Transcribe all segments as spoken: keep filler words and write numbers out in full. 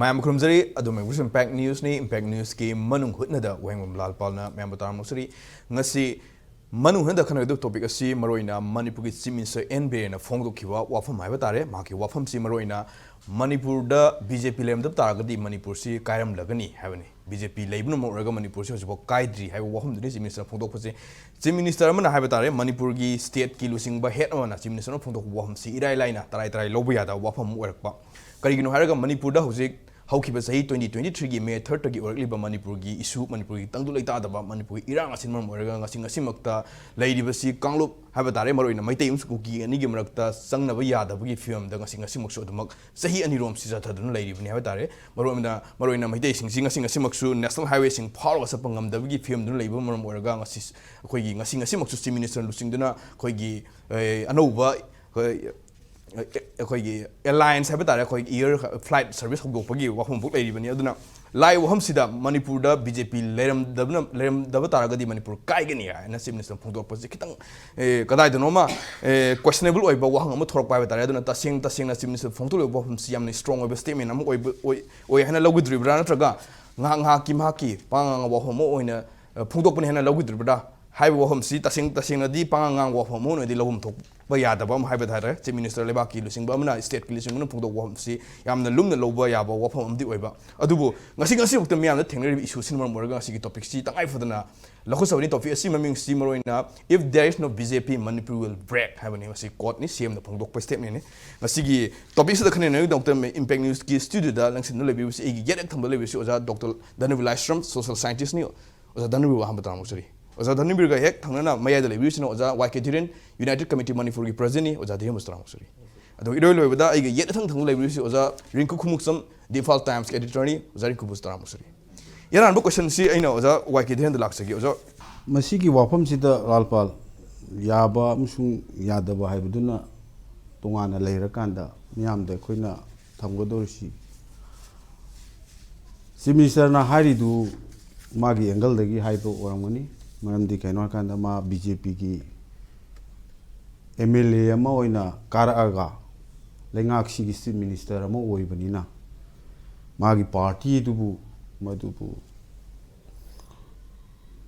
ꯃꯌꯥꯝ ꯈꯨꯔꯨꯝꯖꯔꯤ꯫ ꯑꯗꯨꯝ ꯑꯩꯕꯨꯁꯨ Impact Newsꯅꯤ꯫ Impact Newsꯀꯤ ꯃꯅꯨꯡ ꯍꯨꯠꯅꯗ ꯋꯥꯍꯦꯡꯕꯝ ꯂꯥꯜꯄꯥꯜꯅ ꯃꯌꯥꯝꯕꯨ ꯇꯔꯥꯝꯅ ꯑꯣꯛꯆꯔꯤ꯫ ꯉꯁꯤ ꯃꯅꯨꯡ ꯍꯨꯠꯅꯗ ꯈꯟꯅꯒꯗꯕ topic ꯑꯁꯤ ꯃꯔꯨꯑꯣꯏꯅ ꯃꯅꯤꯄꯨꯔꯒꯤ Chief Minister ꯑꯦꯟ ꯕꯤꯔꯦꯟꯅ ꯐꯣꯡꯗꯣꯛꯈꯤꯕ ꯋꯥꯐꯝ ꯍꯥꯏꯕ ꯇꯥꯔꯦ꯫ ꯃꯍꯥꯛꯀꯤ ꯋꯥꯐꯝꯁꯤ ꯃꯔꯨꯑꯣꯏꯅ ꯃꯅꯤꯄꯨꯔꯗ ꯕꯤ ꯖꯦ ꯄꯤ ꯂꯩꯔꯝꯗꯕ ꯇꯥꯔꯒꯗꯤ ꯃꯅꯤꯄꯨꯔꯁꯤ ꯀꯥꯏꯔꯝꯂꯒꯅꯤ ꯍꯥꯏꯕꯅꯤ꯫ ꯕꯤ ꯖꯦ ꯄꯤ ꯂꯩꯕꯅ ꯃꯔꯝ ꯑꯣꯏꯔꯒ ꯃꯅꯤꯄꯨꯔꯁꯤ ꯍꯧꯖꯤꯛꯐꯥꯎ ꯀꯥꯏꯗ꯭ꯔꯤ ꯍꯥꯏꯕ ꯋꯥꯐꯝꯗꯨꯅꯤ Chief Minister ꯐꯣꯡꯗꯣꯛꯄꯁꯦ꯫ Chief Minister ꯑꯃꯅ ꯍꯥꯏꯕ ꯇꯥꯔꯦ, ꯃꯅꯤꯄꯨꯔꯒꯤ stateꯀꯤ ꯂꯨꯆꯤꯡꯕ head ꯑꯃꯅ Chief Minister ꯑꯃ ꯐꯣꯡꯗꯣꯛꯄ ꯋꯥꯐꯝꯁꯤ ꯏꯔꯥꯏ ꯂꯥꯏꯅ, ꯇꯔꯥꯏ ꯇꯔꯥꯏ ꯂꯧꯕ ꯌꯥꯗꯕ ꯋꯥꯐꯝ ꯑꯃ ꯑꯣꯏꯔꯛꯄ꯫ ꯀꯔꯤꯒꯤꯅꯣ ꯍꯥꯏꯔꯒ ꯃꯅꯤꯄꯨꯔꯗ ꯍꯧꯖꯤꯛ ꯍꯧꯈꯤꯕ ꯆꯍꯤ twenty twenty threeꯒꯤ May thirdꯇꯒꯤ ꯑꯣꯏꯔꯛꯂꯤꯕ ꯃꯅꯤꯄꯨꯔꯒꯤ issue, ꯃꯅꯤꯄꯨꯔꯒꯤ ꯇꯪꯗꯨ ꯂꯩꯇꯥꯗꯕ, ꯃꯅꯤꯄꯨꯔꯒꯤ ꯏꯔꯥꯡ ꯑꯁꯤꯅ ꯃꯔꯝ ꯑꯣꯏꯔꯒ ꯉꯁꯤ ꯉꯁꯤꯃꯛꯇ ꯂꯩꯔꯤꯕꯁꯤ ꯀꯥꯡꯂꯨꯞ ꯍꯥꯏꯕ ꯇꯥꯔꯦ, ꯃꯔꯨꯑꯣꯏꯅ ꯃꯩꯇꯩ ꯑꯃꯁꯨꯡ ꯀꯨꯀꯤ ꯑꯅꯤꯒꯤ ꯃꯔꯛꯇ ꯆꯪꯅꯕ ꯌꯥꯗꯕꯒꯤ ꯐꯤꯕꯝꯗ ꯉꯁꯤ ꯉꯁꯤꯃꯛꯁꯨ ꯑꯗꯨꯃꯛ ꯆꯍꯤ ꯑꯅꯤꯔꯣꯝ ꯁꯤꯖꯊꯗꯨꯅ ꯂꯩꯔꯤꯕꯅꯤ ꯍꯥꯏꯕ ꯇꯥꯔꯦ꯫ ꯃꯔꯨꯑꯣꯏꯅ, ꯃꯔꯨꯑꯣꯏꯅ ꯃꯩꯇꯩꯁꯤꯡꯁꯤ ꯉꯁꯤ ꯉꯁꯤꯃꯛꯁꯨ national highwayꯁꯤꯡ ꯐꯥꯎꯔꯒ ꯆꯠꯄ ꯉꯝꯗꯕꯒꯤ ꯐꯤꯕꯝꯗꯨꯅ ꯂꯩꯕꯅ ꯃꯔꯝ ꯑꯣꯏꯔꯒ ꯉꯁꯤ ꯑꯩꯈꯣꯏꯒꯤ ꯉꯁꯤ ꯉꯁꯤꯃꯛꯁꯨ Chief Minister ꯂꯨꯆꯤꯡꯗꯨꯅ ꯑꯩꯈꯣꯏꯒꯤ, ꯑꯦ, ꯑꯅꯧꯕ, ꯑꯩꯈꯣꯏ, ꯑꯩꯈꯣꯏꯒꯤ alliance ꯍꯥꯏꯕ ꯇꯥꯔꯦ, ꯑꯩꯈꯣꯏꯒꯤ air flight service ꯍꯧꯗꯣꯛꯄꯒꯤ ꯋꯥꯐꯝ ꯑꯃꯈꯛ ꯂꯩꯔꯤꯕꯅꯤ꯫ ꯑꯗꯨꯅ ꯂꯥꯛꯏꯕ ꯋꯥꯐꯝꯁꯤꯗ ꯃꯅꯤꯄꯨꯔꯗ ꯕꯤ ꯖꯦ ꯄꯤ ꯂꯩꯔꯝꯗꯕꯅ, ꯂꯩꯔꯝꯗꯕ ꯇꯥꯔꯒꯗꯤ ꯃꯅꯤꯄꯨꯔ ꯀꯥꯏꯒꯅꯤ ꯍꯥꯏꯅ Chief Minister ꯐꯣꯡꯗꯣꯔꯛꯄꯁꯤ ꯈꯤꯇꯪ, ꯑꯦ, ꯀꯗꯥꯏꯗꯅꯣꯃ, ꯑꯦ, questionable ꯑꯣꯏꯕ ꯋꯥꯍꯪ ꯑꯃ ꯊꯣꯔꯛꯄ ꯍꯥꯏꯕ ꯇꯥꯔꯦ꯫ ꯑꯗꯨꯅ ꯇꯁꯦꯡ ꯇꯁꯦꯡꯅ Chief Minister ꯐꯣꯡꯗꯣꯛꯂꯤꯕ ꯋꯥꯐꯝꯁꯤ ꯌꯥꯝꯅ strong ꯑꯣꯏꯕ statement ꯑꯃ ꯑꯣꯏꯕ, ꯑꯣꯏ, ꯑꯣꯏ ꯍꯥꯏꯅ ꯂꯧꯒꯗꯧꯔꯤꯕ꯭ꯔꯥ, ꯅꯠꯇ꯭ꯔꯒ ꯉꯥꯏꯍꯥꯛ ꯉꯥꯏꯍꯥꯛꯀꯤ ꯃꯍꯥꯛꯀꯤ ꯄꯉꯥꯡ ꯉꯥꯡꯕ ꯋꯥꯐꯝ ꯑꯃ ꯑꯣꯏꯅ, ꯑ, ꯐꯣꯡꯗꯣꯛꯄꯅꯤ ꯍꯥꯏꯅ ꯂꯧꯒꯗꯧꯔꯤꯕ꯭ꯔꯥ ꯍꯥꯏꯕ ꯋꯥꯐꯝꯁꯤ ꯇꯁꯦꯡ ꯇꯁꯦꯡꯅꯗꯤ ꯄꯉꯥꯡ ꯉꯥꯡꯕ ꯋꯥꯐꯝ ꯑꯃ ꯑꯣꯏꯅꯗꯤ ꯂꯧꯐꯝ ꯊꯣꯛꯄ ꯌꯥꯗꯕ ꯑꯃ ꯍꯥꯏꯕ ꯇꯥꯔꯦ꯫ Chief Minister ꯂꯩꯕꯥꯛꯀꯤ ꯂꯨꯆꯤꯡꯕ ꯑꯃꯅ, stateꯀꯤ ꯂꯨꯆꯤꯡꯕꯅ ꯐꯣꯡꯗꯣꯛꯄ ꯋꯥꯐꯝꯁꯤ ꯌꯥꯝꯅ ꯂꯨꯝꯅ ꯂꯧꯕ ꯌꯥꯕ ꯋꯥꯐꯝ ꯑꯃꯗꯤ ꯑꯣꯏꯕ꯫ ꯑꯗꯨꯕꯨ ꯉꯁꯤ ꯉꯁꯤꯐꯥꯎꯗ ꯃꯤꯌꯥꯝꯅ ꯊꯦꯡꯅꯔꯤꯕ issueꯁꯤꯅ ꯃꯔꯝ ꯑꯣꯏꯔꯒ ꯉꯁꯤꯒꯤ topicꯁꯤ ꯇꯉꯥꯏ ꯐꯗꯅ ꯂꯧꯈꯠꯆꯕꯅꯤ꯫ Topic ꯑꯁꯤ ꯃꯃꯤꯡꯁꯤ ꯃꯔꯨꯑꯣꯏꯅ "If there is no B J P, Manipur will break" ꯍꯥꯏꯕꯅꯤ꯫ ꯃꯁꯤ quoteꯅꯤ, C M ꯅ ꯐꯣꯡꯗꯣꯛꯄ statementꯅꯤ꯫ ꯉꯁꯤꯒꯤ topicꯁꯤꯗ ꯈꯟꯅꯅꯕꯒꯤꯗꯃꯛꯇ Impact Newsꯀꯤ studioꯗ ꯂꯪꯁꯤꯟꯗꯨꯅ ꯂꯩꯕꯤꯔꯤꯕꯁꯤ ꯑꯩꯒꯤ ꯌꯦꯠ ꯍꯦꯛ ꯊꯪꯕꯗ ꯂꯩꯕꯤꯔꯤꯁꯤ ꯑꯣꯖꯥ Doctor ꯙꯅꯕꯤꯔ ꯂꯥꯏꯁ꯭ꯔꯝ, social scientistꯅꯤ꯫ ꯑꯣꯖꯥ ꯙꯅꯕꯤꯔꯕꯨ ꯑꯍꯥꯟꯕ ꯇꯔꯥꯝꯅ ꯑꯣꯛꯆꯔꯤ꯫ ꯑꯣꯖꯥ ꯙꯅꯕꯤꯔꯒ ꯍꯦꯛ ꯊꯪꯅꯅ ꯃꯌꯥꯏꯗ ꯂꯩꯕꯤꯔꯤꯁꯤꯅ ꯑꯣꯖꯥ ꯋꯥꯏ ꯀꯦ ꯙꯤꯔꯦꯟ, United Committee ꯃꯅꯤꯄꯨꯔꯒꯤ presidentꯅꯤ꯫ ꯑꯣꯖꯥ ꯙꯤꯔꯦꯟꯕꯨꯁꯨ ꯇꯔꯥꯝꯅ ꯑꯣꯛꯆꯔꯤ꯫ ꯑꯗꯨꯒ ꯏꯔꯣꯏ ꯂꯣꯏꯕꯗ ꯑꯩꯒꯤ ꯌꯦꯠ ꯑꯊꯪ ꯊꯪꯕ ꯂꯩꯕꯤꯔꯤꯁꯤ ꯑꯣꯖꯥ ꯔꯤꯡꯀꯨ ꯈꯨꯃꯨꯛꯆꯝ, The Imphal Timesꯀꯤ editorꯅꯤ꯫ ꯑꯣꯖꯥ ꯔꯤꯡꯀꯨꯕꯨꯁꯨ ꯇꯔꯥꯝꯅ ꯑꯣꯛꯆꯔꯤ꯫ ꯏꯍꯥꯟ ꯍꯥꯟꯕ questionꯁꯤ ꯑꯩꯅ ꯑꯣꯖꯥ ꯋꯥꯏ ꯀꯦ ꯙꯤꯔꯦꯟꯗ ꯂꯥꯛꯆꯒꯦ꯫ ꯑꯣꯖꯥ, ꯃꯁꯤꯒꯤ ꯋꯥꯐꯝꯁꯤꯗ ꯂꯥꯜꯄꯥꯜ, ꯌꯥꯕ ꯑꯃꯁꯨꯡ ꯌꯥꯗꯕ ꯍꯥꯏꯕꯗꯨꯅ ꯇꯣꯉꯥꯟꯅ ꯂꯩꯔꯀꯥꯟꯗ ꯃꯤꯌꯥꯝꯗ ꯑꯩꯈꯣꯏꯅ ꯊꯝꯒꯗꯧꯔꯤꯁꯤ, Chief Ministerꯅ ꯍꯥꯏꯔꯤꯗꯨ ꯃꯥꯒꯤ angleꯗꯒꯤ ꯍꯥꯏꯕ ꯑꯣꯏꯔꯝꯒꯅꯤ꯫ ꯃꯔꯝꯗꯤ ꯀꯩꯅꯣ ꯍꯥꯏꯔꯀꯥꯟꯗ ꯃꯥ B J Pꯒꯤ M L A ꯑꯃ ꯑꯣꯏꯅ ꯀꯥꯔꯛꯑꯒ ꯂꯩꯉꯥꯛꯁꯤꯒꯤ Chief Minister ꯑꯃ ꯑꯣꯏꯕꯅꯤꯅ, ꯃꯥꯒꯤ ꯄꯥꯔꯇꯤ ꯑꯗꯨꯕꯨ, ꯃꯗꯨꯕꯨ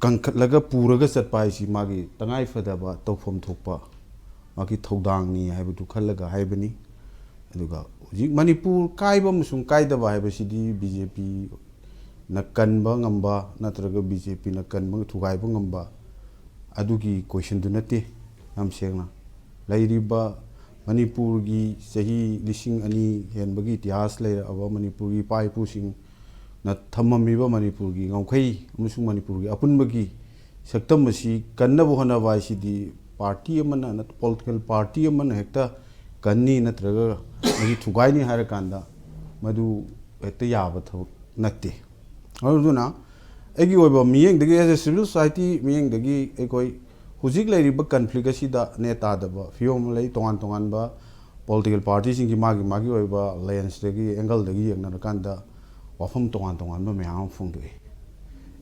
ꯀꯟꯈꯠꯂꯒ ꯄꯨꯔꯒ ꯆꯠꯄ ꯍꯥꯏꯁꯤ ꯃꯥꯒꯤ ꯇꯉꯥꯏ ꯐꯗꯕ ꯇꯧꯐꯝ ꯊꯣꯛꯄ ꯃꯥꯒꯤ ꯊꯧꯗꯥꯡꯅꯤ ꯍꯥꯏꯕꯗꯨ ꯈꯜꯂꯒ ꯍꯥꯏꯕꯅꯤ꯫ ꯑꯗꯨꯒ ꯍꯧꯖꯤꯛ ꯃꯅꯤꯄꯨꯔ ꯀꯥꯏꯕ ꯑꯃꯁꯨꯡ ꯀꯥꯏꯗꯕ ꯍꯥꯏꯕꯁꯤꯗꯤ ꯕꯤ ꯖꯦ ꯄꯤꯅ ꯀꯟꯕ ꯉꯝꯕ ꯅꯠꯇ꯭ꯔꯒ ꯕꯤ ꯖꯦ ꯄꯤꯅ ꯀꯟꯕ ꯊꯨꯒꯥꯏꯕ ꯉꯝꯕ ꯑꯗꯨꯒꯤ ꯀꯣꯏꯁꯟꯗꯨ ꯅꯠꯇꯦ꯫ ꯌꯥꯝ ꯁꯦꯡꯅ ꯂꯩꯔꯤꯕ ꯃꯅꯤꯄꯨꯔꯒꯤ ꯆꯍꯤ ꯂꯤꯁꯤꯡ ꯑꯅꯤ ꯍꯦꯟꯕꯒꯤ ꯏꯇꯤꯍꯥꯁ ꯂꯩꯔꯛꯑꯕ ꯃꯅꯤꯄꯨꯔꯒꯤ ꯏꯄꯥ ꯏꯄꯨꯁꯤꯡꯅ ꯊꯝꯃꯝꯃꯤꯕ ꯃꯅꯤꯄꯨꯔꯒꯤ ꯉꯝꯈꯩ ꯑꯃꯁꯨꯡ ꯃꯅꯤꯄꯨꯔꯒꯤ ꯑꯄꯨꯟꯕꯒꯤ ꯁꯛꯇꯝ ꯑꯁꯤ ꯀꯟꯅꯕ ꯍꯣꯠꯅꯕ ꯍꯥꯏꯁꯤꯗꯤ ꯄꯥꯔꯇꯤ ꯑꯃꯅ ꯅꯠ-, ꯄꯣꯂꯤꯇꯤꯀꯦꯜ ꯄꯥꯔꯇꯤ ꯑꯃꯅ ꯍꯦꯛꯇ ꯀꯟꯅꯤ ꯅꯠꯇ꯭ꯔꯒ ꯃꯁꯤ ꯊꯨꯒꯥꯏꯅꯤ ꯍꯥꯏꯔꯀꯥꯟꯗ ꯃꯗꯨ ꯍꯦꯛꯇ ꯌꯥꯕ ꯊꯕꯛ ꯅꯠꯇꯦ꯫ ꯑꯗꯨꯅ ꯑꯩꯒꯤ ꯑꯣꯏꯕ ꯃꯤꯠꯌꯦꯡꯗꯒꯤ, as a civil society ꯃꯤꯠꯌꯦꯡꯗꯒꯤ, ꯑꯩꯈꯣꯏ ꯍꯧꯖꯤꯛ ꯂꯩꯔꯤꯕ ꯀꯟꯐ꯭ꯂꯤꯛ ꯑꯁꯤꯗ ꯅꯦ ꯇꯥꯗꯕ ꯐꯤꯕꯝ ꯑꯃ ꯂꯩ꯫ ꯇꯣꯉꯥꯟ ꯇꯣꯉꯥꯟꯕ ꯄꯣꯂꯤꯇꯤꯀꯦꯜ ꯄꯥꯔꯇꯤꯁꯤꯡꯒꯤ ꯃꯥꯒꯤ ꯃꯥꯒꯤ ꯑꯣꯏꯕ ꯂꯦꯟꯁꯇꯒꯤ, ꯑꯦꯡꯒꯜꯗꯒꯤ ꯌꯦꯡꯅꯔꯀꯥꯟꯗ ꯋꯥꯐꯝ ꯇꯣꯉꯥꯟ ꯇꯣꯉꯥꯟꯕ ꯃꯌꯥꯝ ꯑꯃ ꯐꯣꯡꯗꯣꯛꯏ꯫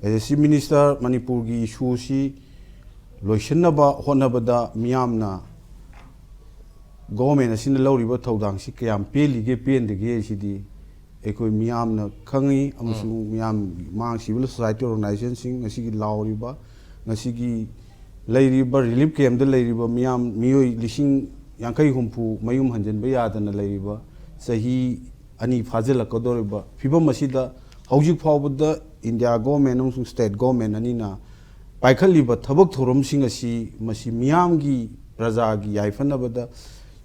ꯑꯦꯁ ꯑꯦꯁ ꯁꯤ ꯃꯤꯅꯤꯁꯇꯔ, ꯃꯅꯤꯄꯨꯔꯒꯤ ꯏꯁꯨꯁꯤ ꯂꯣꯏꯁꯤꯟꯅꯕ ꯍꯣꯠꯅꯕꯗ ꯃꯤꯌꯥꯝꯅ ꯒꯣꯚꯔꯟꯃꯦꯟ ꯑꯁꯤꯅ ꯂꯧꯔꯤꯕ ꯊꯧꯗꯥꯡꯁꯤ ꯀꯌꯥꯝ ꯄꯦꯜꯂꯤꯒꯦ, ꯄꯦꯟꯗꯒꯦ ꯍꯥꯏꯁꯤꯗꯤ ꯑꯩꯈꯣꯏ ꯃꯤꯌꯥꯝꯅ ꯈꯪꯉꯤ, ꯑꯃꯁꯨꯡ ꯃꯤꯌꯥꯝ, ꯃꯥꯡ ꯁꯤꯚꯤꯜ ꯁꯣꯁꯥꯏꯇꯤ ꯑꯣꯔꯒꯅꯥꯏꯖꯦꯁꯟꯁꯤꯡ, ꯉꯁꯤꯒꯤ ꯂꯥꯎꯔꯤꯕ, ꯉꯁꯤꯒꯤ ꯂꯩꯔꯤꯕ ꯔꯤꯂꯤꯐ ꯀꯦꯝꯗ ꯂꯩꯔꯤꯕ ꯃꯤꯌꯥꯝ, ꯃꯤꯑꯣꯏ ꯂꯤꯁꯤꯡ ꯌꯥꯡꯈꯩ ꯍꯨꯝꯐꯨ ꯃꯌꯨꯝ ꯍꯟꯖꯤꯟꯕ ꯌꯥꯗꯅ ꯂꯩꯔꯤꯕ, ꯆꯍꯤ ꯑꯅꯤ ꯐꯥꯖꯤꯜꯂꯛꯀꯗꯧꯔꯤꯕ ꯐꯤꯕꯝ ꯑꯁꯤꯗ, ꯍꯧꯖꯤꯛ ꯐꯥꯎꯕꯗ ꯏꯟꯗꯤꯌꯥ ꯒꯣꯚꯔꯟꯃꯦꯟ ꯑꯃꯁꯨꯡ ꯁ꯭ꯇꯦꯠ ꯒꯣꯚꯔꯟꯃꯦꯟ ꯑꯅꯤꯅ ꯄꯥꯏꯈꯠꯂꯤꯕ ꯊꯕꯛ ꯊꯧꯔꯝꯁꯤꯡ ꯑꯁꯤ, ꯃꯁꯤ ꯃꯤꯌꯥꯝꯒꯤ, ꯄ꯭ꯔꯖꯥꯒꯤ ꯌꯥꯏꯐꯅꯕꯗ,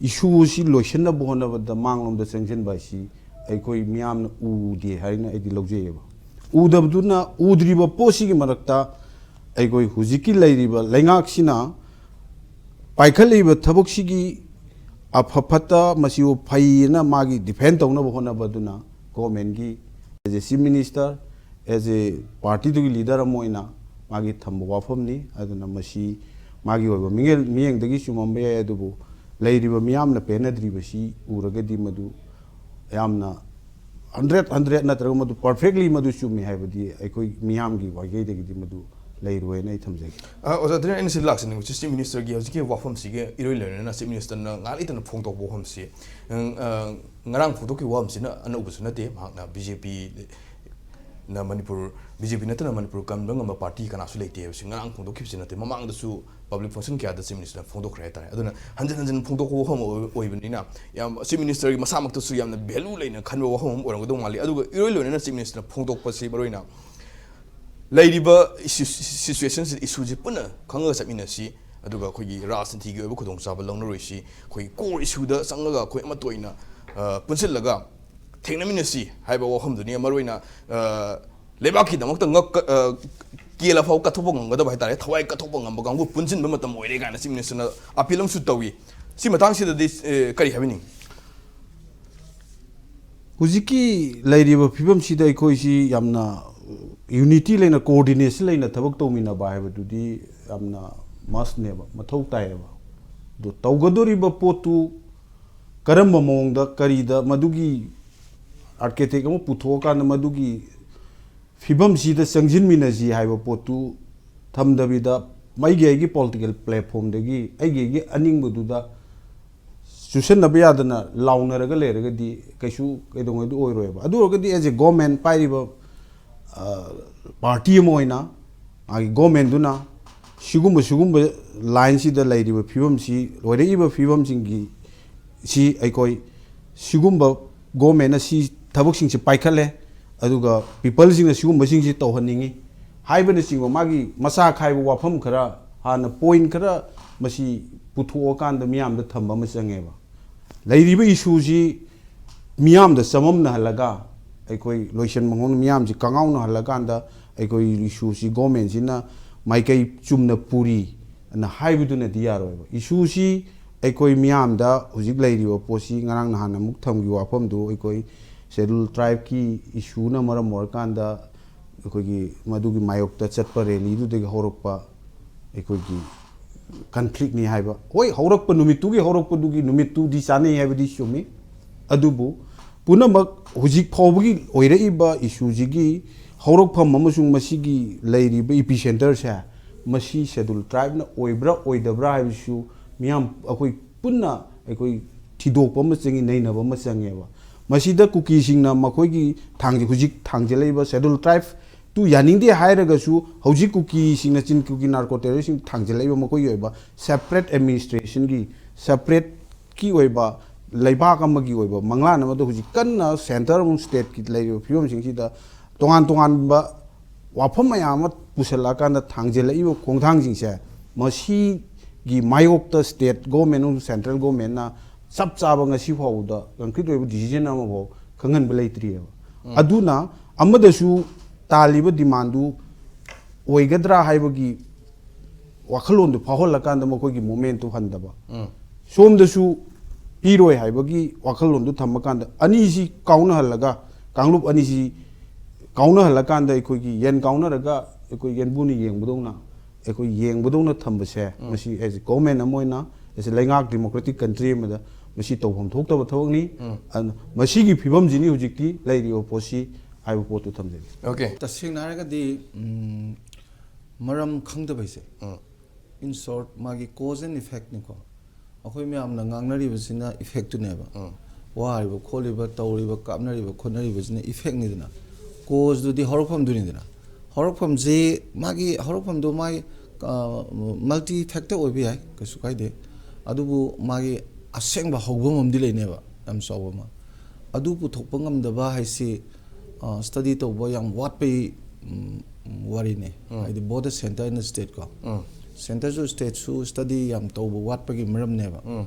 ꯏꯁꯨ ꯑꯁꯤ ꯂꯣꯏꯁꯤꯟꯅꯕ ꯍꯣꯠꯅꯕꯗ ꯃꯥꯡꯂꯣꯝꯗ ꯆꯪꯁꯤꯟꯕ ꯑꯁꯤ ꯑꯩꯈꯣꯏ ꯃꯤꯌꯥꯝꯅ ꯎꯗꯦ ꯍꯥꯏꯅ ꯑꯩꯗꯤ ꯂꯧꯖꯩꯑꯕ꯫ ꯎꯗꯕꯗꯨꯅ, ꯎꯗ꯭ꯔꯤꯕ ꯄꯣꯠꯁꯤꯒꯤ ꯃꯔꯛꯇ ꯑꯩꯈꯣꯏ ꯍꯧꯖꯤꯛꯀꯤ ꯂꯩꯔꯤꯕ ꯂꯩꯉꯥꯛꯁꯤꯅ ꯄꯥꯏꯈꯠꯂꯤꯕ ꯊꯕꯛꯁꯤꯒꯤ ꯑꯐ ꯐꯠꯇ, ꯃꯁꯤꯕꯨ ꯐꯩꯌꯦꯅ ꯃꯥꯒꯤ ꯗꯤꯐꯦꯟ ꯇꯧꯅꯕ ꯍꯣꯠꯅꯕꯗꯨꯅ ꯒꯣꯚꯔꯟꯃꯦꯟꯒꯤ, as a chief minister, as a ꯄꯥꯔꯇꯤꯗꯨꯒꯤ ꯂꯤꯗꯔ ꯑꯃ ꯑꯣꯏꯅ ꯃꯥꯒꯤ ꯊꯝꯕ ꯋꯥꯐꯝꯅꯤ꯫ ꯑꯗꯨꯅ ꯃꯁꯤ ꯃꯥꯒꯤ ꯑꯣꯏꯕ ꯃꯤꯠꯌꯦꯡ-, ꯃꯤꯠꯌꯦꯡꯗꯒꯤ ꯆꯨꯝꯃꯝꯕ ꯌꯥꯏ, ꯑꯗꯨꯕꯨ ꯂꯩꯔꯤꯕ ꯃꯤꯌꯥꯝꯅ ꯄꯦꯟꯅꯗ꯭ꯔꯤꯕꯁꯤ ꯎꯔꯒꯗꯤ ꯃꯗꯨ ꯌꯥꯝꯅ ꯍꯟꯗ꯭ꯔꯦꯠ ꯍꯟꯗ꯭ꯔꯦꯠ ꯅꯠꯇ꯭ꯔꯒ ꯃꯗꯨ ꯄꯔꯐꯦꯛꯂꯤ ꯃꯗꯨ ꯆꯨꯝꯃꯤ ꯍꯥꯏꯕꯗꯤ ꯑꯩꯈꯣꯏ ꯃꯤꯌꯥꯝꯒꯤ ꯋꯥꯌꯦꯜꯗꯒꯤꯗꯤ ꯃꯗꯨ ꯂꯩꯔꯣꯏꯅ ꯑꯩ ꯊꯝꯖꯒꯦ꯫ ꯑ, ꯑꯣꯖꯥ ꯙꯤꯔꯦꯟ, ꯑꯩꯅ ꯁꯤ ꯂꯥꯛꯆꯅꯤꯡꯕꯁꯤ Chief Ministerꯒꯤ ꯍꯧꯖꯤꯛꯀꯤ ꯋꯥꯐꯝꯁꯤꯒꯤ ꯏꯔꯣꯏ ꯂꯣꯏꯅꯅ Chief Ministerꯅ ꯉꯥꯏꯍꯥꯛ ꯂꯩꯇꯅ ꯐꯣꯡꯗꯣꯛꯄ ꯋꯥꯐꯝꯁꯤ, ꯑ, ꯑ, ꯉꯔꯥꯡ ꯐꯣꯡꯗꯣꯛꯈꯤꯕ ꯋꯥꯐꯝꯁꯤꯅ ꯑꯅꯧꯕꯁꯨ ꯅꯠꯇꯦ꯫ ꯃꯍꯥꯛꯅ BJPꯅ ꯃꯅꯤꯄꯨꯔ, BJP ꯅꯠꯇꯅ ꯃꯅꯤꯄꯨꯔ ꯀꯟꯕ ꯉꯝꯕ party ꯀꯅꯥꯁꯨ ꯂꯩꯇꯦ ꯍꯥꯏꯕꯁꯤ ꯉꯔꯥꯡ ꯐꯣꯡꯗꯣꯛꯈꯤꯕꯁꯤ ꯅꯠꯇꯦ, ꯃꯃꯥꯡꯗꯁꯨ public function ꯀꯌꯥꯗ Chief Ministerꯅ ꯐꯣꯡꯗꯣꯛꯈ꯭ꯔꯦ ꯍꯥꯏꯇꯥꯔꯦ꯫ ꯑꯗꯨꯅ ꯍꯟꯖꯤꯟ ꯍꯟꯖꯤꯟ ꯐꯣꯡꯗꯣꯛꯄ ꯋꯥꯐꯝ ꯑꯣꯏ-, ꯑꯣꯏꯕꯅꯤꯅ ꯌꯥꯝ Chief Ministerꯒꯤ ꯃꯁꯥꯃꯛꯇꯁꯨ ꯌꯥꯝꯅ value ꯂꯩꯅ ꯈꯟꯕ ꯋꯥꯐꯝ ꯑꯃ ꯑꯣꯏꯔꯝꯒꯗꯧ ꯃꯥꯜꯂꯤ꯫ ꯑꯗꯨꯒ ꯏꯔꯣꯏ ꯂꯣꯏꯅꯅ Chief Ministerꯅ ꯐꯣꯡꯗꯣꯛꯄꯁꯤ ꯃꯔꯨꯑꯣꯏꯅ ꯂꯩꯔꯤꯕ issue, situationꯁꯤ, issueꯁꯤ ꯄꯨꯟꯅ ꯈꯪꯉꯒ ꯆꯠꯃꯤꯟꯅꯁꯤ, ꯑꯗꯨꯒ ꯑꯩꯈꯣꯏꯒꯤ ꯔꯥꯖꯅꯤꯇꯤꯒꯤ ꯑꯣꯏꯕ ꯈꯨꯗꯣꯡꯆꯥꯕ ꯂꯧꯅꯔꯣꯏꯁꯤ, ꯑꯩꯈꯣꯏ core issueꯗ ꯆꯪꯉꯒ ꯑꯩꯈꯣꯏ ꯑꯃꯠꯇ ꯑꯣꯏꯅ, ꯑ, ꯄꯨꯟꯁꯤꯜꯂꯒ ꯊꯦꯡꯅꯃꯤꯟꯅꯁꯤ ꯍꯥꯏꯕ ꯋꯥꯐꯝꯗꯨꯅꯤ꯫ ꯃꯔꯨꯑꯣꯏꯅ, ꯑ, ꯂꯩꯕꯥꯛꯀꯤꯗꯃꯛꯇ ꯉꯛ-, ꯑ, ꯀꯦꯜꯂ ꯐꯥꯎ ꯀꯠꯊꯣꯛꯄ ꯉꯝꯒꯗꯕ ꯍꯥꯏꯇꯥꯔꯦ, ꯊꯋꯥꯏ ꯀꯠꯊꯣꯛꯄ ꯉꯝꯕ ꯀꯥꯡꯕꯨ ꯄꯨꯟꯁꯤꯟꯕ ꯃꯇꯝ ꯑꯣꯏꯔꯦ ꯀꯥꯏꯅ Chief Ministerꯅ appeal ꯑꯃꯁꯨ ꯇꯧꯏ꯫ ꯁꯤ ꯃꯇꯥꯡꯁꯤꯗꯗꯤ, ꯑ, ꯀꯔꯤ ꯍꯥꯏꯕꯤꯅꯤꯡꯉꯤ? ꯍꯧꯖꯤꯛꯀꯤ ꯂꯩꯔꯤꯕ ꯐꯤꯕꯝꯁꯤꯗ ꯑꯩꯈꯣꯏꯁꯤ ꯌꯥꯝꯅ unity ꯂꯩꯅ, coordination ꯂꯩꯅ ꯊꯕꯛ ꯇꯧꯃꯤꯟꯅꯕ ꯍꯥꯏꯕꯗꯨꯗꯤ ꯌꯥꯝꯅ mustꯅꯦꯕ, ꯃꯊꯧ ꯇꯥꯏꯌꯦꯕ꯫ ꯑꯗꯣ ꯇꯧꯒꯗꯧꯔꯤꯕ ꯄꯣꯠꯇꯨ ꯀꯔꯝꯕ ꯃꯑꯣꯡꯗ, ꯀꯔꯤꯗ, ꯃꯗꯨꯒꯤ architect ꯑꯃ ꯄꯨꯊꯣꯛꯑꯀꯥꯟꯗ ꯃꯗꯨꯒꯤ ꯐꯤꯕꯝꯁꯤꯗ ꯆꯪꯁꯤꯟꯃꯤꯟꯅꯁꯤ ꯍꯥꯏꯕ ꯄꯣꯠꯇꯨ ꯊꯝꯗꯕꯤꯗ, ꯑꯩꯒꯤ ꯑꯩꯒꯤ political platformꯗꯒꯤ ꯑꯩꯒꯤ ꯑꯩꯒꯤ ꯑꯅꯤꯡꯕꯗꯨꯗ ꯆꯨꯁꯟꯅꯕ ꯌꯥꯗꯅ ꯂꯥꯎꯅꯔꯒ ꯂꯩꯔꯒꯗꯤ ꯀꯩꯁꯨ ꯀꯩꯗꯧꯉꯩꯗꯤ ꯑꯣꯏꯔꯣꯏꯕ꯫ ꯑꯗꯨ ꯑꯣꯏꯔꯒꯗꯤ as a government, ꯄꯥꯏꯔꯤꯕ, ꯑ, party ꯑꯃ ꯑꯣꯏꯅ, ꯃꯥꯒꯤ governmentꯗꯨꯅ ꯁꯤꯒꯨꯝꯕ, ꯁꯤꯒꯨꯝꯕ lineꯁꯤꯗ ꯂꯩꯔꯤꯕ ꯐꯤꯕꯝꯁꯤ, ꯂꯣꯏꯔꯛꯏꯕ ꯐꯤꯕꯝꯁꯤꯡꯒꯤ ꯁꯤ ꯑꯩꯈꯣꯏ ꯁꯤꯒꯨꯝꯕ governmentꯅ ꯁꯤ ꯊꯕꯛꯁꯤꯡꯁꯤ ꯄꯥꯏꯈꯠꯂꯦ, ꯑꯗꯨꯒ peopleꯁꯤꯡꯅ ꯁꯤꯒꯨꯝꯕꯁꯤꯡꯁꯤ ꯇꯧꯍꯟꯅꯤꯡꯉꯤ ꯍꯥꯏꯕꯅꯆꯤꯡꯕ ꯃꯥꯒꯤ ꯃꯆꯥ ꯈꯥꯏꯕ ꯋꯥꯐꯝ ꯈꯔ, ꯍꯥꯟꯅ point ꯈꯔ ꯃꯁꯤ ꯄꯨꯊꯣꯛꯑꯀꯥꯟꯗ ꯃꯤꯌꯥꯝꯗ ꯊꯝꯕ ꯑꯃ ꯆꯪꯉꯦꯕ꯫ ꯂꯩꯔꯤꯕ issueꯁꯤ ꯃꯤꯌꯥꯝꯗ ꯆꯃꯝꯅꯍꯜꯂꯒ, ꯑꯩꯈꯣꯏ ꯂꯣꯏꯁꯟꯕ ꯉꯝꯅ ꯃꯤꯌꯥꯝꯁꯤ ꯀꯉꯥꯎꯅꯍꯜꯂꯀꯥꯟꯗ, ꯑꯩꯈꯣꯏ issueꯁꯤ governmentꯁꯤꯅ ꯃꯥꯏꯀꯩ ꯆꯨꯝꯅ ꯄꯨꯔꯤ ꯑꯅ ꯍꯥꯏꯕꯗꯨꯅꯗꯤ ꯌꯥꯔꯣꯏꯕ꯫ Issueꯁꯤ ꯑꯩꯈꯣꯏ ꯃꯤꯌꯥꯝꯗ ꯍꯧꯖꯤꯛ ꯂꯩꯔꯤꯕ ꯄꯣꯠꯁꯤ, ꯉꯔꯥꯡ ꯅꯍꯥꯟ ꯑꯃꯨꯛ ꯊꯝꯈꯤꯕ ꯋꯥꯐꯝꯗꯨ, ꯑꯩꯈꯣꯏ Scheduled Tribeꯀꯤ issueꯅ ꯃꯔꯝ ꯑꯣꯏꯔꯀꯥꯟꯗ ꯑꯩꯈꯣꯏꯒꯤ ꯃꯗꯨꯒꯤ ꯃꯥꯌꯣꯛꯇ ꯆꯠꯄ rallyꯗꯨꯗꯒꯤ ꯍꯧꯔꯛꯄ ꯑꯩꯈꯣꯏꯒꯤ conflictꯅꯤ ꯍꯥꯏꯕ꯫ ꯍꯣꯏ, ꯍꯧꯔꯛꯄ ꯅꯨꯃꯤꯠꯇꯨꯒꯤ, ꯍꯧꯔꯛꯄꯗꯨꯒꯤ ꯅꯨꯃꯤꯠꯇꯨꯗꯤ ꯆꯥꯅꯩ ꯍꯥꯏꯕꯗꯤ ꯆꯨꯝꯃꯤ, ꯑꯗꯨꯕꯨ ꯄꯨꯝꯅꯃꯛ ꯍꯧꯖꯤꯛ ꯐꯥꯎꯕꯒꯤ ꯑꯣꯏꯔꯛꯏꯕ issueꯁꯤꯒꯤ ꯍꯧꯔꯛꯐꯝ ꯑꯃꯁꯨꯡ ꯃꯁꯤꯒꯤ ꯂꯩꯔꯤꯕ ꯏꯄꯤ ꯁꯦꯟꯇꯔꯁꯦ, ꯃꯁꯤ ꯁꯦꯗꯨꯜ ꯇ꯭ꯔꯥꯏꯕꯅ ꯑꯣꯏꯕ꯭ꯔꯥ ꯑꯣꯏꯗꯕ꯭ꯔꯥ ꯍꯥꯏꯕꯁꯤꯁꯨ ꯃꯤꯌꯥꯝ ꯑꯩꯈꯣꯏ ꯄꯨꯟꯅ ꯑꯩꯈꯣꯏ ꯊꯤꯗꯣꯛꯄ ꯑꯃ ꯆꯪꯉꯤ, ꯅꯩꯅꯕ ꯑꯃ ꯆꯪꯉꯦꯕ꯫ ꯃꯁꯤꯗ ꯀꯨꯀꯤꯁꯤꯡꯅ ꯃꯈꯣꯏꯒꯤ ꯊꯥꯡꯖ-, ꯍꯧꯖꯤꯛ ꯊꯥꯡꯖꯜꯂꯛꯏꯕ ꯁꯦꯗꯨꯜ ꯇ꯭ꯔꯥꯏꯕ ꯇꯨ ꯌꯥꯅꯤꯡꯗꯦ ꯍꯥꯏꯔꯒꯁꯨ, ꯍꯧꯖꯤꯛ ꯀꯨꯀꯤꯁꯤꯡꯅ, ꯆꯤꯟ ꯀꯨꯀꯤ ꯅꯥꯔꯀꯣ ꯇꯦꯔꯣꯔꯤꯁꯁꯤꯡ ꯊꯥꯡꯖꯜꯂꯛꯏꯕ ꯃꯈꯣꯏꯒꯤ ꯑꯣꯏꯕ ꯁꯦꯄꯔꯦꯠ ꯑꯦꯗꯃꯤꯅꯤꯁꯇ꯭ꯔꯦꯁꯟꯒꯤ, ꯁꯦꯄꯔꯦꯠꯀꯤ ꯑꯣꯏꯕ ꯂꯩꯕꯥꯛ ꯑꯃꯒꯤ ꯑꯣꯏꯕ ꯃꯪꯂꯥꯟ ꯑꯃꯗ ꯍꯧꯖꯤꯛ ꯀꯟꯅ ꯁꯦꯟꯇꯔ ꯑꯃꯁꯨꯡ ꯁ꯭ꯇꯦꯠꯀꯤ ꯂꯩꯔꯤꯕ ꯐꯤꯕꯝꯁꯤꯡꯁꯤꯗ ꯇꯣꯉꯥꯟ ꯇꯣꯉꯥꯟꯕ ꯋꯥꯐꯝ ꯃꯌꯥꯝ ꯑꯃ ꯄꯨꯁꯜꯂꯛꯑꯀꯥꯟꯗ ꯊꯥꯡꯖꯜꯂꯛꯏꯕ ꯈꯣꯡꯊꯥꯡꯁꯤꯡꯁꯦ, ꯃꯁꯤꯒꯤ ꯃꯥꯌꯣꯛꯇ ꯁ꯭ꯇꯦꯠ ꯒꯣꯔꯃꯦꯟ ꯑꯃꯁꯨꯡ ꯁꯦꯟꯇ꯭ꯔꯦꯜ ꯒꯣꯔꯃꯦꯟꯅ ꯆꯞ ꯆꯥꯕ ꯉꯁꯤ ꯐꯥꯎꯕꯗ ꯀꯪꯀ꯭ꯔꯤꯠ ꯑꯣꯏꯕ ꯗꯤꯁꯤꯖꯟ ꯑꯃꯐꯥꯎ ꯈꯪꯍꯟꯕ ꯂꯩꯇ꯭ꯔꯤꯑꯕ꯫ ꯑꯗꯨꯅ ꯑꯃꯗꯁꯨ ꯇꯥꯜꯂꯤꯕ ꯗꯤꯃꯥꯟꯗꯨ ꯑꯣꯏꯒꯗ꯭ꯔꯥ ꯍꯥꯏꯕꯒꯤ ꯋꯥꯈꯜꯂꯣꯟꯗꯨ ꯐꯥꯎꯍꯜꯂꯀꯥꯟꯗ ꯃꯈꯣꯏꯒꯤ ꯃꯣꯃꯦꯟꯇꯨ ꯍꯟꯗꯕ꯫ ꯁꯣꯝꯗꯁꯨ ꯄꯤꯔꯣꯏ ꯍꯥꯏꯕꯒꯤ ꯋꯥꯈꯜꯂꯣꯟꯗꯨ ꯊꯝꯃꯀꯥꯟꯗ, ꯑꯅꯤꯁꯤ ꯀꯥꯎꯅꯍꯜꯂꯒ, ꯀꯥꯡꯂꯨꯞ ꯑꯅꯤꯁꯤ ꯀꯥꯎꯅꯍꯜꯂꯀꯥꯟꯗ, ꯑꯩꯈꯣꯏꯒꯤ ꯌꯦꯟ ꯀꯥꯎꯅꯔꯒ ꯑꯩꯈꯣꯏ ꯌꯦꯟꯕꯨꯅ ꯌꯦꯡꯕꯗꯧꯅ, ꯑꯩꯈꯣꯏ ꯌꯦꯡꯕꯗꯧꯅ ꯊꯝꯕꯁꯦ, ꯃꯁꯤ as a government ꯑꯃ ꯑꯣꯏꯅ, as a ꯂꯩꯉꯥꯛ democratic country ꯑꯃꯗ ꯃꯁꯤ ꯇꯧꯐꯝ ꯊꯣꯛꯇꯕ ꯊꯕꯛꯅꯤ꯫ ꯑꯗꯨꯅ ꯃꯁꯤꯒꯤ ꯐꯤꯕꯝꯁꯤꯅꯤ ꯍꯧꯖꯤꯛꯇꯤ ꯂꯩꯔꯤꯕ ꯄꯣꯠꯁꯤ ꯍꯥꯏꯕ ꯄꯣꯠꯇꯨ ꯊꯝꯖꯒꯦ꯫ Okay. ꯇꯁꯦꯡꯅ ꯍꯥꯏꯔꯒꯗꯤ, ꯎꯝ, ꯃꯔꯝ ꯈꯪꯗꯕ ꯍꯥꯏꯁꯦ, ꯎꯝ. in short, ꯃꯥꯒꯤ cause and effectꯅꯤꯀꯣ꯫ ꯑꯩꯈꯣꯏ ꯃꯌꯥꯝꯅ ꯉꯥꯡꯅꯔꯤꯕꯁꯤꯅ effectꯇꯨꯅꯦꯕ꯫ ꯎꯝ. ꯋꯥꯔꯤꯕ ꯈꯣꯠꯂꯤꯕ, ꯇꯧꯔꯤꯕ, ꯀꯥꯞꯅꯔꯤꯕ ꯈꯣꯠꯅꯔꯤꯕꯁꯤꯅ effectꯅꯤꯗꯅ, causeꯗꯨꯗꯤ ꯍꯧꯔꯛꯐꯝꯗꯨꯅꯤꯗꯅ꯫ ꯍꯧꯔꯛꯐꯝꯁꯤ, ꯃꯥꯒꯤ ꯍꯧꯔꯛꯐꯝꯗꯣ ꯃꯥꯒꯤ, ꯑ, multi factor ꯑꯣꯏꯕ ꯌꯥꯏ, ꯀꯩꯁꯨ ꯀꯥꯏꯗꯦ꯫ ꯑꯗꯨꯕꯨ ꯃꯥꯒꯤ ꯑꯁꯦꯡꯕ ꯍꯧꯐꯝ ꯑꯃꯗꯤ ꯂꯩꯅꯦꯕ, ꯌꯥꯝ ꯆꯥꯎꯕ ꯑꯃ꯫ ꯑꯗꯨ ꯄꯨꯊꯣꯛꯄ ꯉꯝꯗꯕ ꯍꯥꯏꯁꯤ, ꯑ, study ꯇꯧꯕ ꯌꯥꯝ ꯋꯥꯠꯄꯩ, ꯎꯝ, ꯎꯝ, ꯋꯥꯔꯤꯅꯦ꯫ ꯎꯝ. ꯍꯥꯏꯗꯤ both the center and the stateꯀꯣ꯫ Um. Centreꯁꯨ stateꯁꯨ study ꯌꯥꯝ ꯇꯧꯕ ꯋꯥꯠꯄꯒꯤ ꯃꯔꯝꯅꯦꯕ꯫ ꯎꯝ.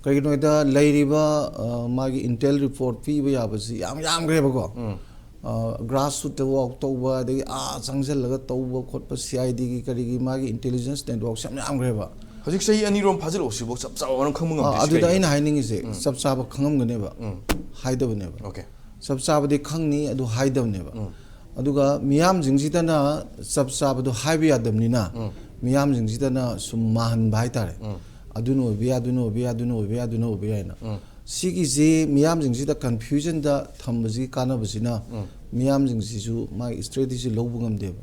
ꯀꯩꯒꯤꯅꯣ ꯍꯥꯏꯗ, ꯂꯩꯔꯤꯕ, ꯑ, ꯃꯥꯒꯤ intel report ꯄꯤꯕ ꯌꯥꯕꯁꯤ ꯌꯥꯝ ꯌꯥꯝꯈ꯭ꯔꯦꯕꯀꯣ꯫ ꯎꯝ. ꯑ, grassrootsꯇ work ꯇꯧꯕ, ꯑꯗꯒꯤ ꯑꯥ ꯆꯪꯁꯤꯜꯂꯒ ꯇꯧꯕ ꯈꯣꯠꯄ, CIDꯒꯤ ꯀꯔꯤꯒꯤ ꯃꯥꯒꯤ intelligence networkꯁꯦ ꯌꯥꯝ ꯌꯥꯝꯈ꯭ꯔꯦꯕ꯫ ꯍꯧꯖꯤꯛ ꯆꯍꯤ ꯑꯅꯤꯔꯣꯝ ꯐꯥꯖꯤꯜꯂꯛꯑꯣ, ꯁꯤꯐꯥꯎ ꯆꯞ ꯆꯥꯕ ꯃꯔꯝ ꯈꯪꯕ ꯑ, ꯉꯝꯗ꯭ꯔꯤꯁꯤ ꯑꯗꯨꯗ ꯀꯩꯒꯤꯅꯣ? ꯑꯩꯅ ꯍꯥꯏꯅꯤꯡꯉꯤꯁꯦ, ꯆꯞ ꯆꯥꯕ ꯈꯪꯉꯝꯒꯅꯦꯕ, ꯎꯝ. ꯍꯥꯏꯗꯕꯅꯦꯕ꯫ Okay. ꯆꯞ ꯆꯥꯕꯗꯤ ꯈꯪꯅꯤ, ꯑꯗꯨ ꯍꯥꯏꯗꯕꯅꯦꯕ꯫ ꯎꯝ. ꯑꯗꯨꯒ ꯃꯤꯌꯥꯝꯁꯤꯡꯁꯤꯗꯅ ꯆꯞ ꯆꯥꯕꯗꯣ ꯍꯥꯏꯕ ꯌꯥꯗꯕꯅꯤꯅ, ꯎꯝ. ꯃꯤꯌꯥꯝꯁꯤꯡꯁꯤꯗꯅ ꯁꯨꯝ ꯃꯥꯍꯟꯕ ꯍꯥꯏꯇꯥꯔꯦ꯫ ꯎꯝ. ꯑꯗꯨꯅ ꯑꯣꯏꯕ ꯌꯥꯏ, ꯑꯗꯨꯅ ꯑꯣꯏꯕ ꯌꯥꯏ, ꯑꯗꯨꯅ ꯑꯣꯏꯕ ꯌꯥꯏ, ꯑꯗꯨꯅ ꯑꯣꯏꯕ ꯌꯥꯏꯅ꯫ ꯎꯝ. ꯁꯤꯒꯤꯁꯤ ꯃꯤꯌꯥꯝꯁꯤꯡꯁꯤꯗ confusionꯗ ꯊꯝꯕꯁꯤꯒꯤ ꯀꯥꯟꯅꯕꯁꯤꯅ, ꯎꯝ. ꯃꯤꯌꯥꯝꯁꯤꯡꯁꯤꯁꯨ ꯃꯥꯒꯤ ꯏꯁꯇ꯭ꯔꯦꯇꯦꯖꯤ ꯂꯧꯕ ꯉꯝꯗꯦꯕ꯫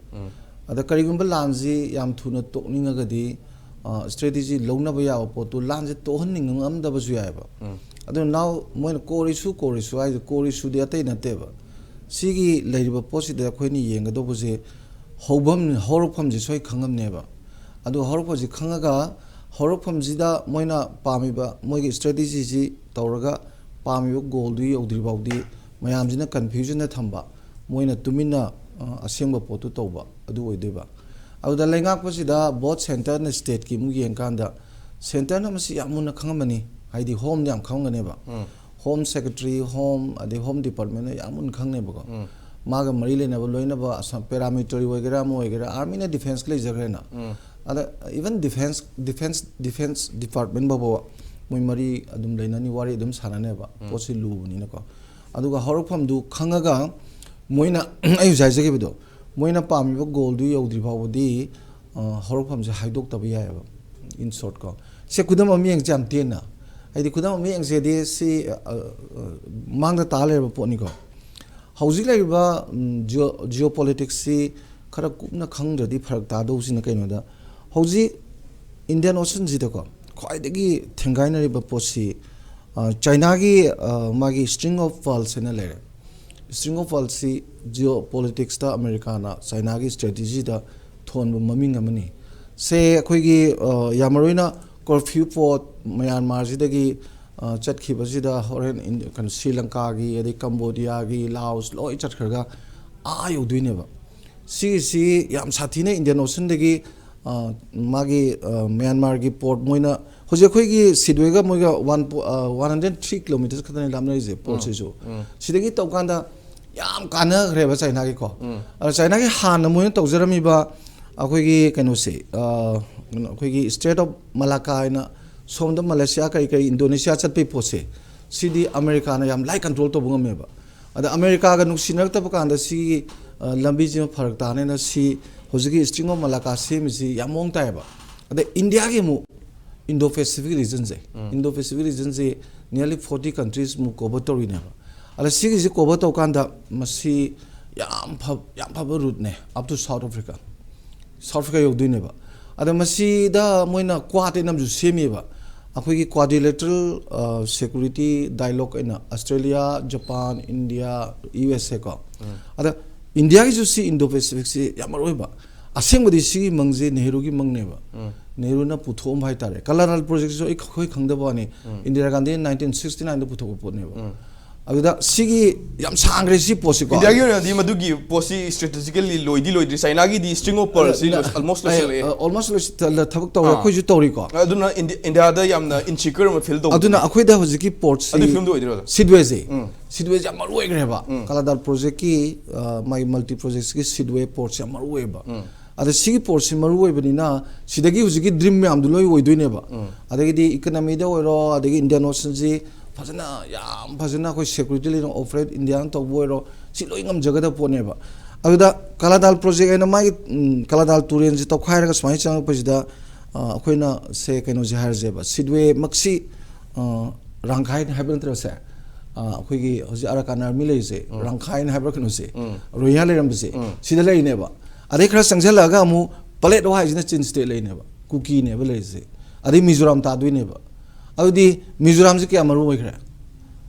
ꯑꯗ ꯀꯔꯤꯒꯨꯝꯕ ꯂꯥꯟꯁꯤ ꯌꯥꯝ ꯊꯨꯅ ꯇꯣꯛꯅꯤꯡꯉꯒꯗꯤ ꯏꯁꯇ꯭ꯔꯦꯇꯦꯖꯤ ꯂꯧꯅꯕ ꯌꯥꯕ ꯄꯣꯠꯇꯨ ꯂꯥꯟꯁꯦ ꯇꯣꯛꯍꯟꯅꯤꯡꯉꯝꯗꯕꯁꯨ ꯌꯥꯏꯑꯕ꯫ ꯑꯗꯨꯅ ꯅꯥꯎ ꯃꯣꯏꯅ core issue, core issue ꯍꯥꯏꯁꯦ, core issue ꯗꯤ ꯑꯇꯩ ꯅꯠꯇꯦꯕ꯫ ꯁꯤꯒꯤ ꯂꯩꯔꯤꯕ ꯄꯣꯠꯁꯤꯗ ꯑꯩꯈꯣꯏꯅ ꯌꯦꯡꯒꯗꯧꯕꯁꯦ ꯍꯧꯐꯝ, ꯍꯧꯔꯛꯐꯝꯁꯦ ꯁꯣꯏ ꯈꯪꯉꯝꯅꯦꯕ꯫ ꯑꯗꯨ ꯍꯧꯔꯛꯐꯝꯁꯤ ꯈꯪꯉꯒ ꯍꯧꯔꯛꯐꯝꯁꯤꯗ ꯃꯣꯏꯅ ꯄꯥꯝꯃꯤꯕ ꯃꯣꯏꯒꯤ ꯏꯁꯇ꯭ꯔꯦꯇꯦꯖꯤꯁꯤ ꯇꯧꯔꯒ ꯄꯥꯝꯃꯤꯕ ꯒꯣꯜꯗꯨ ꯌꯧꯗ꯭ꯔꯤ ꯐꯥꯎꯗꯤ ꯃꯌꯥꯝꯁꯤꯅ ꯀꯟꯐ꯭ꯌꯨꯖꯟꯗ ꯊꯝꯕ, ꯃꯣꯏꯅ ꯇꯨꯃꯤꯟꯅ ꯑ, ꯑꯁꯦꯡꯕ ꯄꯣꯠꯇꯨ ꯇꯧꯕ ꯑꯗꯨ ꯑꯣꯏꯗꯣꯏꯕ꯫ ꯑꯗꯨꯗ ꯂꯩꯉꯥꯛꯄꯁꯤꯗ ꯕꯣꯠ ꯁꯦꯟꯇꯔꯅ ꯁ꯭ꯇꯦꯠꯀꯤ ꯑꯃꯨꯛ ꯌꯦꯡꯀꯥꯟꯗ ꯁꯦꯟꯇꯔꯅ ꯃꯁꯤ ꯌꯥꯝ ꯃꯨꯟꯅ ꯈꯪꯉꯝꯃꯅꯤ, ꯍꯥꯏꯗꯤ ꯍꯣꯝꯗ ꯌꯥꯝ ꯈꯪꯉꯝꯒꯅꯦꯕ꯫ ꯍꯣꯝ ꯁꯦꯀ꯭ꯔꯦꯇꯔꯤ, ꯍꯣꯝ ꯑꯗꯩ ꯍꯣꯝ ꯗꯤꯄꯥꯔꯠꯃꯦꯟꯅ ꯌꯥꯝ ꯃꯨꯟꯅ ꯈꯪꯅꯦꯕꯀꯣ꯫ ꯃꯥꯒ ꯃꯔꯤ ꯂꯩꯅꯕ ꯂꯣꯏꯅꯕ ꯑꯁꯥꯝ ꯄꯦꯔꯥꯃꯤꯂꯤꯇꯔꯤ ꯑꯣꯏꯒꯦꯔꯥ ꯑꯃ ꯑꯣꯏꯒꯦꯔꯥ ꯑꯥꯔꯃꯤꯅ ꯗꯤꯐꯦꯟꯁꯀꯤ ꯂꯩꯖꯈ꯭ꯔꯦꯅ꯫ ꯑꯗ even defence defence defence department ꯐꯥꯎꯕ ꯃꯣꯏ ꯃꯔꯤ ꯑꯗꯨꯝ ꯂꯩꯅꯅꯤ, ꯋꯥꯔꯤ ꯑꯗꯨꯝ ꯁꯥꯟꯅꯅꯦꯕ꯫ ꯄꯣꯠꯁꯤ ꯂꯨꯕꯅꯤꯅꯀꯣ꯫ ꯑꯗꯨꯒ ꯍꯧꯔꯛꯐꯝꯗꯨ ꯈꯪꯉꯒ ꯃꯣꯏꯅ ꯑꯩ ꯍꯧꯖꯤꯛ ꯍꯥꯏꯖꯈꯤꯕꯗꯣ, ꯃꯣꯏꯅ ꯄꯥꯝꯃꯤꯕ ꯒꯣꯜꯗꯨ ꯌꯧꯗ꯭ꯔꯤ ꯐꯥꯎꯕꯗꯤ ꯑ, ꯍꯧꯔꯛꯐꯝꯁꯦ ꯍꯥꯏꯗꯣꯛꯇꯕ ꯌꯥꯏꯑꯕ꯫ In short ꯀꯣ, ꯁꯦ ꯈꯨꯗꯝ ꯑꯃ ꯌꯦꯡꯁꯦ ꯌꯥꯝ ꯇꯦꯟꯅ꯫ ꯍꯥꯏꯗꯤ ꯈꯨꯗꯝ ꯑꯃ ꯌꯦꯡꯁꯦꯗꯤ ꯁꯤ ꯑ, ꯑ, ꯃꯥꯡꯗ ꯇꯥ ꯂꯩꯔꯕ ꯄꯣꯠꯅꯤꯀꯣ꯫ ꯍꯧꯖꯤꯛ ꯂꯩꯔꯤꯕ ꯖꯤꯑꯣ ꯖꯤꯑꯣ ꯄꯣꯂꯤꯇꯤꯛꯁꯁꯤ ꯈꯔ ꯀꯨꯞꯅ ꯈꯪꯗ꯭ꯔꯗꯤ ꯐꯔꯛ ꯇꯥꯗꯧꯁꯤꯅ ꯀꯩꯅꯣꯗ, ꯍꯧꯖꯤꯛ ꯏꯟꯗꯤꯌꯥꯟ ꯑꯣꯁꯟꯁꯤꯗꯀꯣ ꯈ꯭ꯋꯥꯏꯗꯒꯤ ꯊꯦꯡꯒꯥꯏꯅꯔꯤꯕ ꯄꯣꯠꯁꯤ ꯑ, ꯆꯥꯏꯅꯥꯒꯤ ꯑ, ꯃꯥꯒꯤ ꯏꯁꯇ꯭ꯔꯤꯡ ꯑꯣꯐ ꯄꯥꯜꯁ ꯍꯥꯏꯅ ꯂꯩꯔꯦ꯫ ꯏꯁꯇ꯭ꯔꯤꯡ ꯑꯣꯐ ꯄꯥꯜꯁꯁꯤ ꯖꯤꯑꯣ ꯄꯣꯂꯤꯇꯤꯛꯁꯇ ꯑꯃꯦꯔꯤꯀꯥꯅ ꯆꯥꯏꯅꯥꯒꯤ ꯏꯁꯇ꯭ꯔꯦꯇꯦꯖꯤꯗ ꯊꯣꯟꯕ ꯃꯃꯤꯡ ꯑꯃꯅꯤ꯫ ꯁꯦ ꯑꯩꯈꯣꯏꯒꯤ ꯑ, ꯌꯥꯝ ꯃꯔꯨ ꯑꯣꯏꯅ ꯀꯔꯐ꯭ꯌꯨ ꯄꯣꯠ ꯃꯌꯥꯟꯃꯥꯔꯁꯤꯗꯒꯤ ꯑ, ꯆꯠꯈꯤꯕꯁꯤꯗ ꯍꯣꯔꯦꯟ ꯏꯟ-, ꯀꯩꯅꯣ ꯁ꯭ꯔꯤ ꯂꯪꯀꯥꯒꯤ ꯑꯗꯩ ꯀꯝꯕꯣꯗꯤꯌꯥꯒꯤ ꯂꯥꯑꯣꯁ ꯂꯣꯏ ꯆꯠꯈ꯭ꯔꯒ ꯑꯥ ꯌꯧꯗꯣꯏꯅꯦꯕ꯫ ꯁꯤꯒꯤꯁꯤ ꯌꯥꯝ ꯁꯥꯊꯤꯅ ꯏꯟꯗꯤꯌꯥꯟ ꯑꯣꯁꯟꯗꯒꯤ ꯑ, ꯃꯥꯒꯤ ꯑ, ꯃ꯭ꯌꯥꯟꯃꯥꯔꯒꯤ ꯄꯣꯔꯠ ꯃꯣꯏꯅ ꯍꯧꯖꯤꯛ ꯑꯩꯈꯣꯏꯒꯤ ꯁꯤꯗꯣꯏꯒ ꯃꯣꯏꯒ ꯋꯥꯟ ꯄꯣ-, ꯑ, ꯋꯥꯟ ꯍꯟꯗ꯭ꯔꯦꯠ ꯊ꯭ꯔꯤ ꯀꯤꯂꯣꯃꯤꯇꯔꯁ ꯈꯛꯇꯅꯤ ꯂꯥꯞꯅꯔꯤꯁꯦ ꯄꯣꯔꯠꯁꯤꯁꯨ꯫ ꯁꯤꯗꯒꯤ ꯇꯧꯀꯥꯟꯗ ꯌꯥꯝ ꯀꯥꯟꯅꯈ꯭ꯔꯦꯕ ꯆꯥꯏꯅꯥꯒꯤꯀꯣ꯫ ꯑꯗ ꯆꯥꯏꯅꯥꯒꯤ ꯍꯥꯟꯅ ꯃꯣꯏꯅ ꯇꯧꯖꯔꯝꯃꯤꯕ ꯑꯩꯈꯣꯏꯒꯤ ꯀꯩꯅꯣꯁꯦ, ꯑ, ꯀꯩꯅꯣ, ꯑꯩꯈꯣꯏꯒꯤ ꯏꯁꯇ꯭ꯔꯦꯠ ꯑꯣꯐ ꯃꯂꯥꯀꯥ ꯍꯥꯏꯅ ꯁꯣꯝꯗ ꯃꯂꯦꯁꯤꯌꯥ ꯀꯔꯤ ꯀꯔꯤ ꯏꯟꯗꯣꯅꯦꯁꯤꯌꯥ ꯆꯠꯄꯒꯤ ꯄꯣꯠꯁꯦ, ꯁꯤꯗꯤ ꯑꯃꯦꯔꯤꯀꯥꯅ ꯌꯥꯝ ꯂꯥꯏ ꯀꯟꯇ꯭ꯔꯣꯜ ꯇꯧꯕ ꯉꯝꯃꯦꯕ꯫ ꯑꯗ ꯑꯃꯦꯔꯤꯀꯥꯒ ꯅꯨꯡꯁꯤꯅꯔꯛꯇꯕ ꯀꯥꯟꯗ ꯁꯤꯒꯤ, ꯑ, ꯂꯝꯕꯤꯁꯤꯃ ꯐꯔꯛ ꯇꯥꯅꯦꯅ ꯁꯤ ꯍꯧꯖꯤꯛꯀꯤ ꯏꯁꯇ꯭ꯔꯤꯡ ꯑꯣꯐ ꯃꯂꯥꯀꯥ ꯁꯦꯝꯃꯤꯁꯤ ꯌꯥꯝ ꯃꯑꯣꯡ ꯇꯥꯏꯌꯦꯕ꯫ ꯑꯗ ꯏꯟꯗꯤꯌꯥꯒꯤ ꯑꯃꯨꯛ ꯏꯟꯗꯣ ꯄꯦꯁꯤꯐꯤꯛ ꯔꯤꯖꯟꯁꯦ, ꯏꯟꯗꯣ ꯄꯦꯁꯤꯐꯤꯛ ꯔꯤꯖꯟꯁꯦ nearly forty countries ꯃꯨꯛ cover ꯇꯧꯔꯤꯅꯦꯕ꯫ ꯑꯗ ꯁꯤꯒꯤꯁꯤ ꯀꯣꯚꯔ ꯇꯧꯀꯥꯟꯗ ꯃꯁꯤ ꯌꯥꯝ ꯐ ꯌꯥꯝ ꯐꯕ ꯔꯨꯠꯅꯦ, up to South Africa, South Africa ꯌꯧꯗꯣꯏꯅꯦꯕ꯫ ꯑꯗ ꯃꯁꯤꯗ ꯃꯣꯏꯅ ꯀ꯭ꯋꯥ ꯇꯩꯅꯕꯁꯨ ꯁꯦꯝꯃꯤꯕ, ꯑꯩꯈꯣꯏꯒꯤ quadrilateral security dialogue ꯑꯩꯅ Australia, Japan, India, U S A ꯀꯣ꯫ ꯑꯗ ꯏꯟꯗꯤꯌꯥꯒꯤꯁꯨ ꯁꯤ Indo Pacificꯁꯤ ꯌꯥꯝ ꯃꯔꯨ ꯑꯣꯏꯕ꯫ ꯑꯁꯦꯡꯕꯗꯤ ꯁꯤꯒꯤ ꯃꯪꯁꯦ ꯅꯦꯍꯔꯨꯒꯤ ꯃꯪꯅꯦꯕ꯫ ꯅꯦꯍꯔꯨꯅ ꯄꯨꯊꯣꯛꯑꯝꯕ ꯍꯥꯏꯇꯥꯔꯦ꯫ ꯀꯂꯥꯗꯥꯜ ꯄ꯭ꯔꯣꯖꯦꯛꯁꯤꯁꯨ ꯑꯩ ꯑꯩꯈꯣꯏ ꯈꯪꯗꯕ ꯋꯥꯅꯤ꯫ ꯏꯟꯗꯤꯔꯥ ꯒꯥꯟꯙꯤꯅ nineteen sixty nineꯗ ꯄꯨꯊꯣꯛꯄ ꯄꯣꯠꯅꯦꯕ꯫ ꯑꯗꯨꯗ ꯁꯤꯒꯤ ꯌꯥꯝ ꯁꯥꯡꯈ꯭ꯔꯦ ꯁꯤ ꯄꯣꯠꯁꯤꯀꯣ꯫ ꯏꯟꯗꯤꯌꯥꯒꯤ ꯑꯣꯏꯅꯗꯤ ꯃꯗꯨꯒꯤ ꯄꯣꯠꯁꯤ strategically ꯂꯣꯏꯗꯤ ꯂꯣꯏꯗ꯭ꯔꯤ꯫ ꯆꯥꯏꯅꯥꯒꯤꯗꯤ string of pearlꯁꯤ almost ꯂꯣꯏꯁꯤꯜꯂꯛꯑꯦ꯫ Almost ꯂꯣꯏꯁꯤꯜꯂ ꯊꯕꯛ ꯇꯧꯔꯦ, ꯑꯩꯈꯣꯏꯁꯨ ꯇꯧꯔꯤꯀꯣ꯫ ꯑꯗꯨꯅ ꯏꯟꯗꯤꯌꯥꯗ ꯌꯥꯝꯅ insecure ꯑꯃ feel ꯇꯧꯕ꯫ ꯑꯗꯨꯅ ꯑꯩꯈꯣꯏꯗ ꯍꯧꯖꯤꯛꯀꯤ ꯄꯣꯔꯠꯁꯤ, ꯑꯗꯨ ꯐꯤꯕꯝꯗ ꯑꯣꯏꯗꯣꯏꯔꯣ? ꯁꯤꯗꯋꯦꯁꯦ, ꯁꯤꯗꯋꯦꯁꯦ ꯌꯥꯝ ꯃꯔꯨ ꯑꯣꯏꯈ꯭ꯔꯦꯕ꯫ ꯀꯂꯥꯗꯥꯜ ꯄ꯭ꯔꯣꯖꯦꯛꯀꯤ, ꯃꯥꯒꯤ ꯃꯜꯇꯤ ꯄ꯭ꯔꯣꯖꯦꯛꯁꯤꯒꯤ ꯁꯤꯗꯋꯦ ꯄꯣꯔꯠꯁꯦ ꯌꯥꯝ ꯃꯔꯨ ꯑꯣꯏꯌꯦꯕ꯫ ꯑꯗ ꯁꯤꯒꯤ ꯄꯣꯔꯠꯁꯤ ꯃꯔꯨ ꯑꯣꯏꯕꯅꯤꯅ ꯁꯤꯗꯒꯤ ꯍꯧꯖꯤꯛꯀꯤ dream ꯃꯌꯥꯝꯗꯣ ꯂꯣꯏ ꯑꯣꯏꯗꯣꯏꯅꯦꯕ꯫ ꯑꯗꯒꯤꯗꯤ economyꯗ ꯑꯣꯏꯔꯣ, ꯑꯗꯒꯤ Indian Oceanꯁꯤ ꯐꯖꯅ, ꯌꯥꯝ ꯐꯖꯅ ꯑꯩꯈꯣꯏ security ꯂꯩꯅ operate ꯏꯟꯗꯤꯌꯥꯅ ꯇꯧꯕ ꯑꯣꯏꯔꯣ, ꯁꯤ ꯂꯣꯏ ꯉꯝꯖꯒꯗꯕ ꯄꯣꯠꯅꯦꯕ꯫ ꯑꯗꯨꯗ ꯀꯂꯥꯗꯥꯜ ꯄ꯭ꯔꯣꯖꯦꯛ ꯍꯥꯏꯅ ꯃꯥꯒꯤ, ꯀꯂꯥꯗꯥꯜ ꯇꯨꯔꯦꯜꯁꯤ ꯇꯧꯈꯥꯏꯔꯒ ꯁꯨꯃꯥꯏꯅ ꯆꯪꯉꯛꯄꯁꯤꯗ, ꯑꯩꯈꯣꯏꯅ ꯁꯦ ꯀꯩꯅꯣꯁꯦ ꯍꯥꯏꯔꯁꯦꯕ, ꯁꯤꯗꯋꯦꯃꯛꯁꯤ, ꯔꯥꯡꯈꯥꯏꯟ ꯍꯥꯏꯕ ꯅꯠꯇ꯭ꯔꯁꯦ, ꯑꯩꯈꯣꯏꯒꯤ ꯍꯧꯖꯤꯛ Arakan Army ꯂꯩꯔꯤꯁꯦ, ꯔꯥꯡꯈꯥꯏꯟ ꯍꯥꯏꯕ꯭ꯔꯥ ꯀꯩꯅꯣꯁꯦ, ꯔꯣꯍꯤꯡꯌꯥ ꯂꯩꯔꯝꯕꯁꯦ, ꯁꯤꯗ ꯂꯩꯔꯤꯅꯦꯕ꯫ ꯑꯗꯩ ꯈꯔ ꯆꯪꯁꯤꯜꯂꯛꯑꯒ ꯑꯃꯨꯛ ꯄꯂꯦꯠ ꯋꯥꯍꯥꯏꯁꯤꯅ ꯆꯤꯟ state ꯂꯩꯅꯦꯕ, ꯀꯨꯀꯤꯅꯦꯕ ꯂꯩꯔꯤꯁꯦ꯫ ꯑꯗꯩ ꯃꯤꯖꯣꯔꯥꯝ ꯇꯥꯗꯣꯏꯅꯦꯕ꯫ ꯑꯗꯨꯗꯤ ꯃꯤꯖꯣꯔꯥꯝꯁꯦ ꯀꯌꯥ ꯃꯔꯨ ꯑꯣꯏꯈ꯭ꯔꯦ?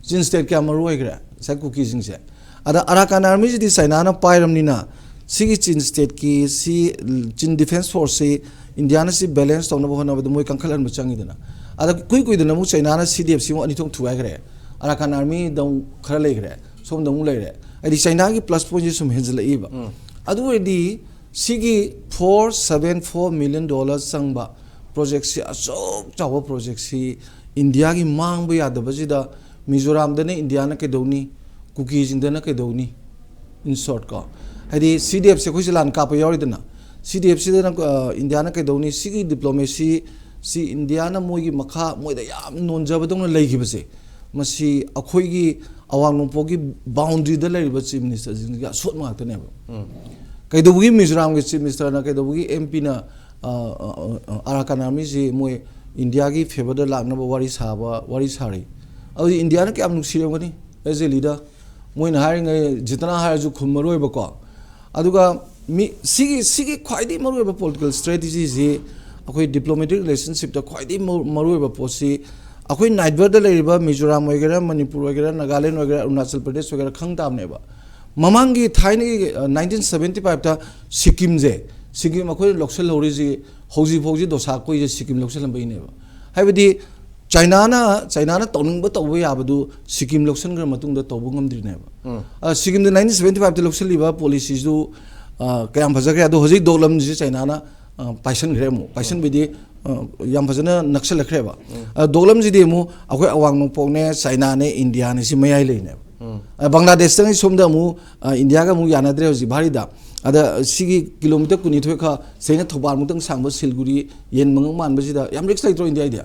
ꯆꯤꯟ state ꯀꯌꯥ ꯃꯔꯨ ꯑꯣꯏꯈ꯭ꯔꯦ ꯉꯁꯥꯏ ꯀꯨꯀꯤꯁꯤꯡꯁꯦ? ꯑꯗ Arakan Armyꯁꯤꯗꯤ ꯆꯥꯏꯅꯥꯅ ꯄꯥꯏꯔꯕꯅꯤꯅ ꯁꯤꯒꯤ ꯆꯤꯟ stateꯀꯤ ꯁꯤ, ꯆꯤꯟ defence forceꯁꯤ ꯏꯟꯗꯤꯌꯥꯅ ꯁꯤ balance ꯇꯧꯅꯕ ꯍꯣꯠꯅꯕꯗ ꯃꯣꯏ ꯀꯟꯈꯠꯍꯟꯕ ꯆꯪꯉꯤꯗꯅ꯫ ꯑꯗ ꯀꯨꯏ ꯀꯨꯏꯗꯅ ꯑꯃꯨꯛ ꯆꯥꯏꯅꯥꯅ CDFꯁꯤ ꯑꯃꯨꯛ ꯑꯅꯤ ꯊꯣꯛꯅ ꯊꯨꯒꯥꯏꯈ꯭ꯔꯦ꯫ Arakan Armyꯗ ꯑꯃꯨꯛ ꯈꯔ ꯂꯩꯈ꯭ꯔꯦ, ꯁꯣꯝꯗ ꯑꯃꯨꯛ ꯂꯩꯔꯦ꯫ ꯍꯥꯏꯗꯤ ꯆꯥꯏꯅꯥꯒꯤ plus pointꯁꯦ ꯁꯨꯝ ꯍꯦꯟꯖꯜꯂꯛꯏꯕ꯫ ꯑꯗꯨ ꯑꯣꯏꯔꯗꯤ ꯁꯤꯒꯤ four seven four million dollar ꯆꯪꯕ projectꯁꯤ, ꯑꯆꯧ ꯆꯥꯎꯕ projectꯁꯤ ꯏꯟꯗꯤꯌꯥꯒꯤ ꯃꯥꯡꯕ ꯌꯥꯗꯕꯁꯤꯗ ꯃꯤꯖꯣꯔꯥꯝꯗꯅ ꯏꯟꯗꯤꯌꯥꯅ ꯀꯩꯗꯧꯅꯤ, ꯀꯨꯀꯤꯁꯤꯡꯗꯅ ꯀꯩꯗꯧꯅꯤ? In short ꯀꯣ, ꯍꯥꯏꯗꯤ CDFꯁꯦ ꯑꯩꯈꯣꯏꯁꯦ ꯂꯥꯟ ꯀꯥꯞꯄ ꯌꯥꯎꯔꯤꯗꯅ, CDFꯁꯤꯗꯅ, ꯑ, ꯏꯟꯗꯤꯌꯥꯅ ꯀꯩꯗꯧꯅꯤ? ꯁꯤꯒꯤ diplomacy ꯁꯤ ꯏꯟꯗꯤꯌꯥꯅ ꯃꯣꯏꯒꯤ ꯃꯈꯥ, ꯃꯣꯏꯗ ꯌꯥꯝ ꯅꯣꯟꯖꯕꯗꯧꯅ ꯂꯩꯈꯤꯕꯁꯦ, ꯃꯁꯤ ꯑꯩꯈꯣꯏꯒꯤ ꯑꯋꯥꯡ ꯅꯣꯡꯄꯣꯛꯀꯤ boundaryꯗ ꯂꯩꯔꯤꯕ chief ministerꯁꯤꯡꯒꯤ ꯑꯁꯣꯠ ꯉꯥꯛꯇꯅꯦꯕ꯫ ꯀꯩꯗꯧꯕꯒꯤ ꯃꯤꯖꯣꯔꯥꯝꯒꯤ chief ministerꯅ, ꯀꯩꯗꯧꯕꯒꯤ MPꯅ, ꯑ, ꯑ, ꯑ, Arakan Armyꯁꯤ ꯃꯣꯏ ꯏꯟꯗꯤꯌꯥꯒꯤ favourꯗ ꯂꯥꯛꯅꯕ ꯋꯥꯔꯤ ꯁꯥꯕ, ꯋꯥꯔꯤ ꯁꯥꯔꯤ? ꯑꯗꯨꯗꯤ ꯏꯟꯗꯤꯌꯥꯅ ꯀꯌꯥꯝ ꯅꯨꯡꯁꯤꯔꯝꯒꯅꯤ? ꯑꯦꯖ ꯑꯦ ꯂꯤꯗꯔ, ꯃꯣꯏꯅ ꯍꯥꯏꯔꯤꯉꯩ ꯖꯤꯇꯅ ꯍꯥꯏꯔꯁꯨ ꯈꯨꯝꯃꯔꯣꯏꯕꯀꯣ꯫ ꯑꯗꯨꯒ ꯃꯤ ꯁꯤꯒꯤ ꯁꯤꯒꯤ ꯈ꯭ꯋꯥꯏꯗꯒꯤ ꯃꯔꯨꯑꯣꯏꯕ ꯄꯣꯂꯤꯇꯤꯀꯦꯜ ꯁ꯭ꯇ꯭ꯔꯦꯇꯦꯖꯤꯁꯤ ꯑꯩꯈꯣꯏ ꯗꯤꯄ꯭ꯂꯣꯃꯦꯇꯤꯛ ꯔꯤꯂꯦꯁꯟꯁꯤꯞꯇ ꯈ꯭ꯋꯥꯏꯗꯒꯤ ꯃꯔꯨ- ꯃꯔꯨꯑꯣꯏꯕ ꯄꯣꯠꯁꯤ ꯑꯩꯈꯣꯏ ꯅꯥꯏꯕꯔꯗ ꯂꯩꯔꯤꯕ ꯃꯤꯖꯣꯔꯥꯝ ꯑꯣꯏꯒꯦꯔꯥ, ꯃꯅꯤꯄꯨꯔ ꯑꯣꯏꯒꯦꯔꯥ, ꯅꯥꯒꯥꯂꯦꯟ ꯑꯣꯏꯒꯦꯔꯥ, ꯑꯔꯨꯅꯥꯆꯜ ꯄ꯭ꯔꯗꯦꯁ ꯑꯣꯏꯒꯦꯔꯥ ꯈꯪ ꯇꯥꯕꯅꯦꯕ꯫ ꯃꯃꯥꯡꯒꯤ ꯊꯥꯏꯅꯒꯤ ꯅꯥꯏꯟꯇꯤꯟ ꯁꯕꯦꯟꯇꯤ ꯐꯥꯏꯚꯇ ꯁꯤꯛꯀꯤꯝꯁꯦ, ꯁꯤꯛꯀꯤꯝ ꯑꯩꯈꯣꯏꯅ ꯂꯧꯁꯤꯜꯍꯧꯔꯤꯁꯤ ꯍꯧꯖꯤꯛ ꯐꯥꯎꯁꯤ ꯗꯣꯁꯥ ꯀꯣꯏꯁꯦ ꯁꯤꯛꯀꯤꯝ ꯂꯧꯁꯤꯜꯍꯟꯕꯒꯤꯅꯦꯕ꯫ ꯍꯥꯏꯕꯗꯤ ꯆꯥꯏꯅꯥꯅ ꯆꯥꯏꯅꯥꯅ ꯇꯧꯅꯤꯡꯕ ꯇꯧꯕ ꯌꯥꯕꯗꯨ ꯁꯤꯛꯀꯤꯝ ꯂꯧꯁꯤꯟꯈ꯭ꯔ ꯃꯇꯨꯡꯗ ꯇꯧꯕ ꯉꯝꯗ꯭ꯔꯤꯅꯦꯕ꯫ ꯑ, ꯁꯤꯛꯀꯤꯝꯗ ꯅꯥꯏꯟꯇꯤꯟ ꯁꯕꯦꯟꯇꯤ ꯐꯥꯏꯚꯇ ꯂꯧꯁꯤꯜꯂꯤꯕ ꯄꯣꯂꯤꯁꯤꯁꯨ, ꯑ, ꯀꯌꯥꯝ ꯐꯖꯈ꯭ꯔꯦ꯫ ꯑꯗꯣ ꯍꯧꯖꯤꯛ ꯗꯣꯛꯂꯝꯁꯤ ꯆꯥꯏꯅꯥꯅ, ꯑ, ꯄꯥꯏꯁꯟꯈ꯭ꯔꯦ ꯑꯃꯨꯛ꯫ ꯄꯥꯏꯁꯟꯕꯗꯤ, ꯑ, ꯌꯥꯝ ꯐꯖꯅ ꯅꯛꯁꯜꯂꯛꯈ꯭ꯔꯦꯕ꯫ ꯑ, ꯗꯣꯛꯂꯝꯁꯤꯗꯤ ꯑꯃꯨꯛ ꯑꯩꯈꯣꯏ ꯑꯋꯥꯡ ꯅꯣꯡꯄꯣꯛꯅꯦ, ꯆꯥꯏꯅꯥꯅꯦ, ꯏꯟꯗꯤꯌꯥꯅꯦ, ꯁꯤ ꯃꯌꯥꯏ ꯂꯩꯅꯦꯕ꯫ ꯑ, ꯕꯪꯒ꯭ꯂꯥꯗꯦꯁꯇꯒꯤ ꯁꯣꯝꯗ ꯑꯃꯨꯛ, ꯑ, ꯏꯟꯗꯤꯌꯥꯒ ꯑꯃꯨꯛ ꯌꯥꯅꯗ꯭ꯔꯦ ꯍꯧꯖꯤꯛ ꯚꯥꯔꯤꯗ꯫ ꯑꯗ ꯁꯤꯒꯤ ꯀꯤꯂꯣꯃꯤꯇꯔ ꯀꯨꯟꯅꯤꯊꯣꯏ ꯈꯛ ꯁꯤꯗꯩꯅ ꯊꯧꯕꯥꯜꯃꯨꯛꯇꯪ ꯁꯥꯡꯕ ꯁꯤꯜꯒꯨꯔꯤ ꯌꯦꯟ ꯃꯉꯛ ꯃꯥꯟꯕꯁꯤꯗ ꯌꯥꯝ ꯔꯤꯛꯁ ꯂꯩꯇ꯭ꯔꯣ ꯏꯟꯗꯤꯌꯥꯗꯤ?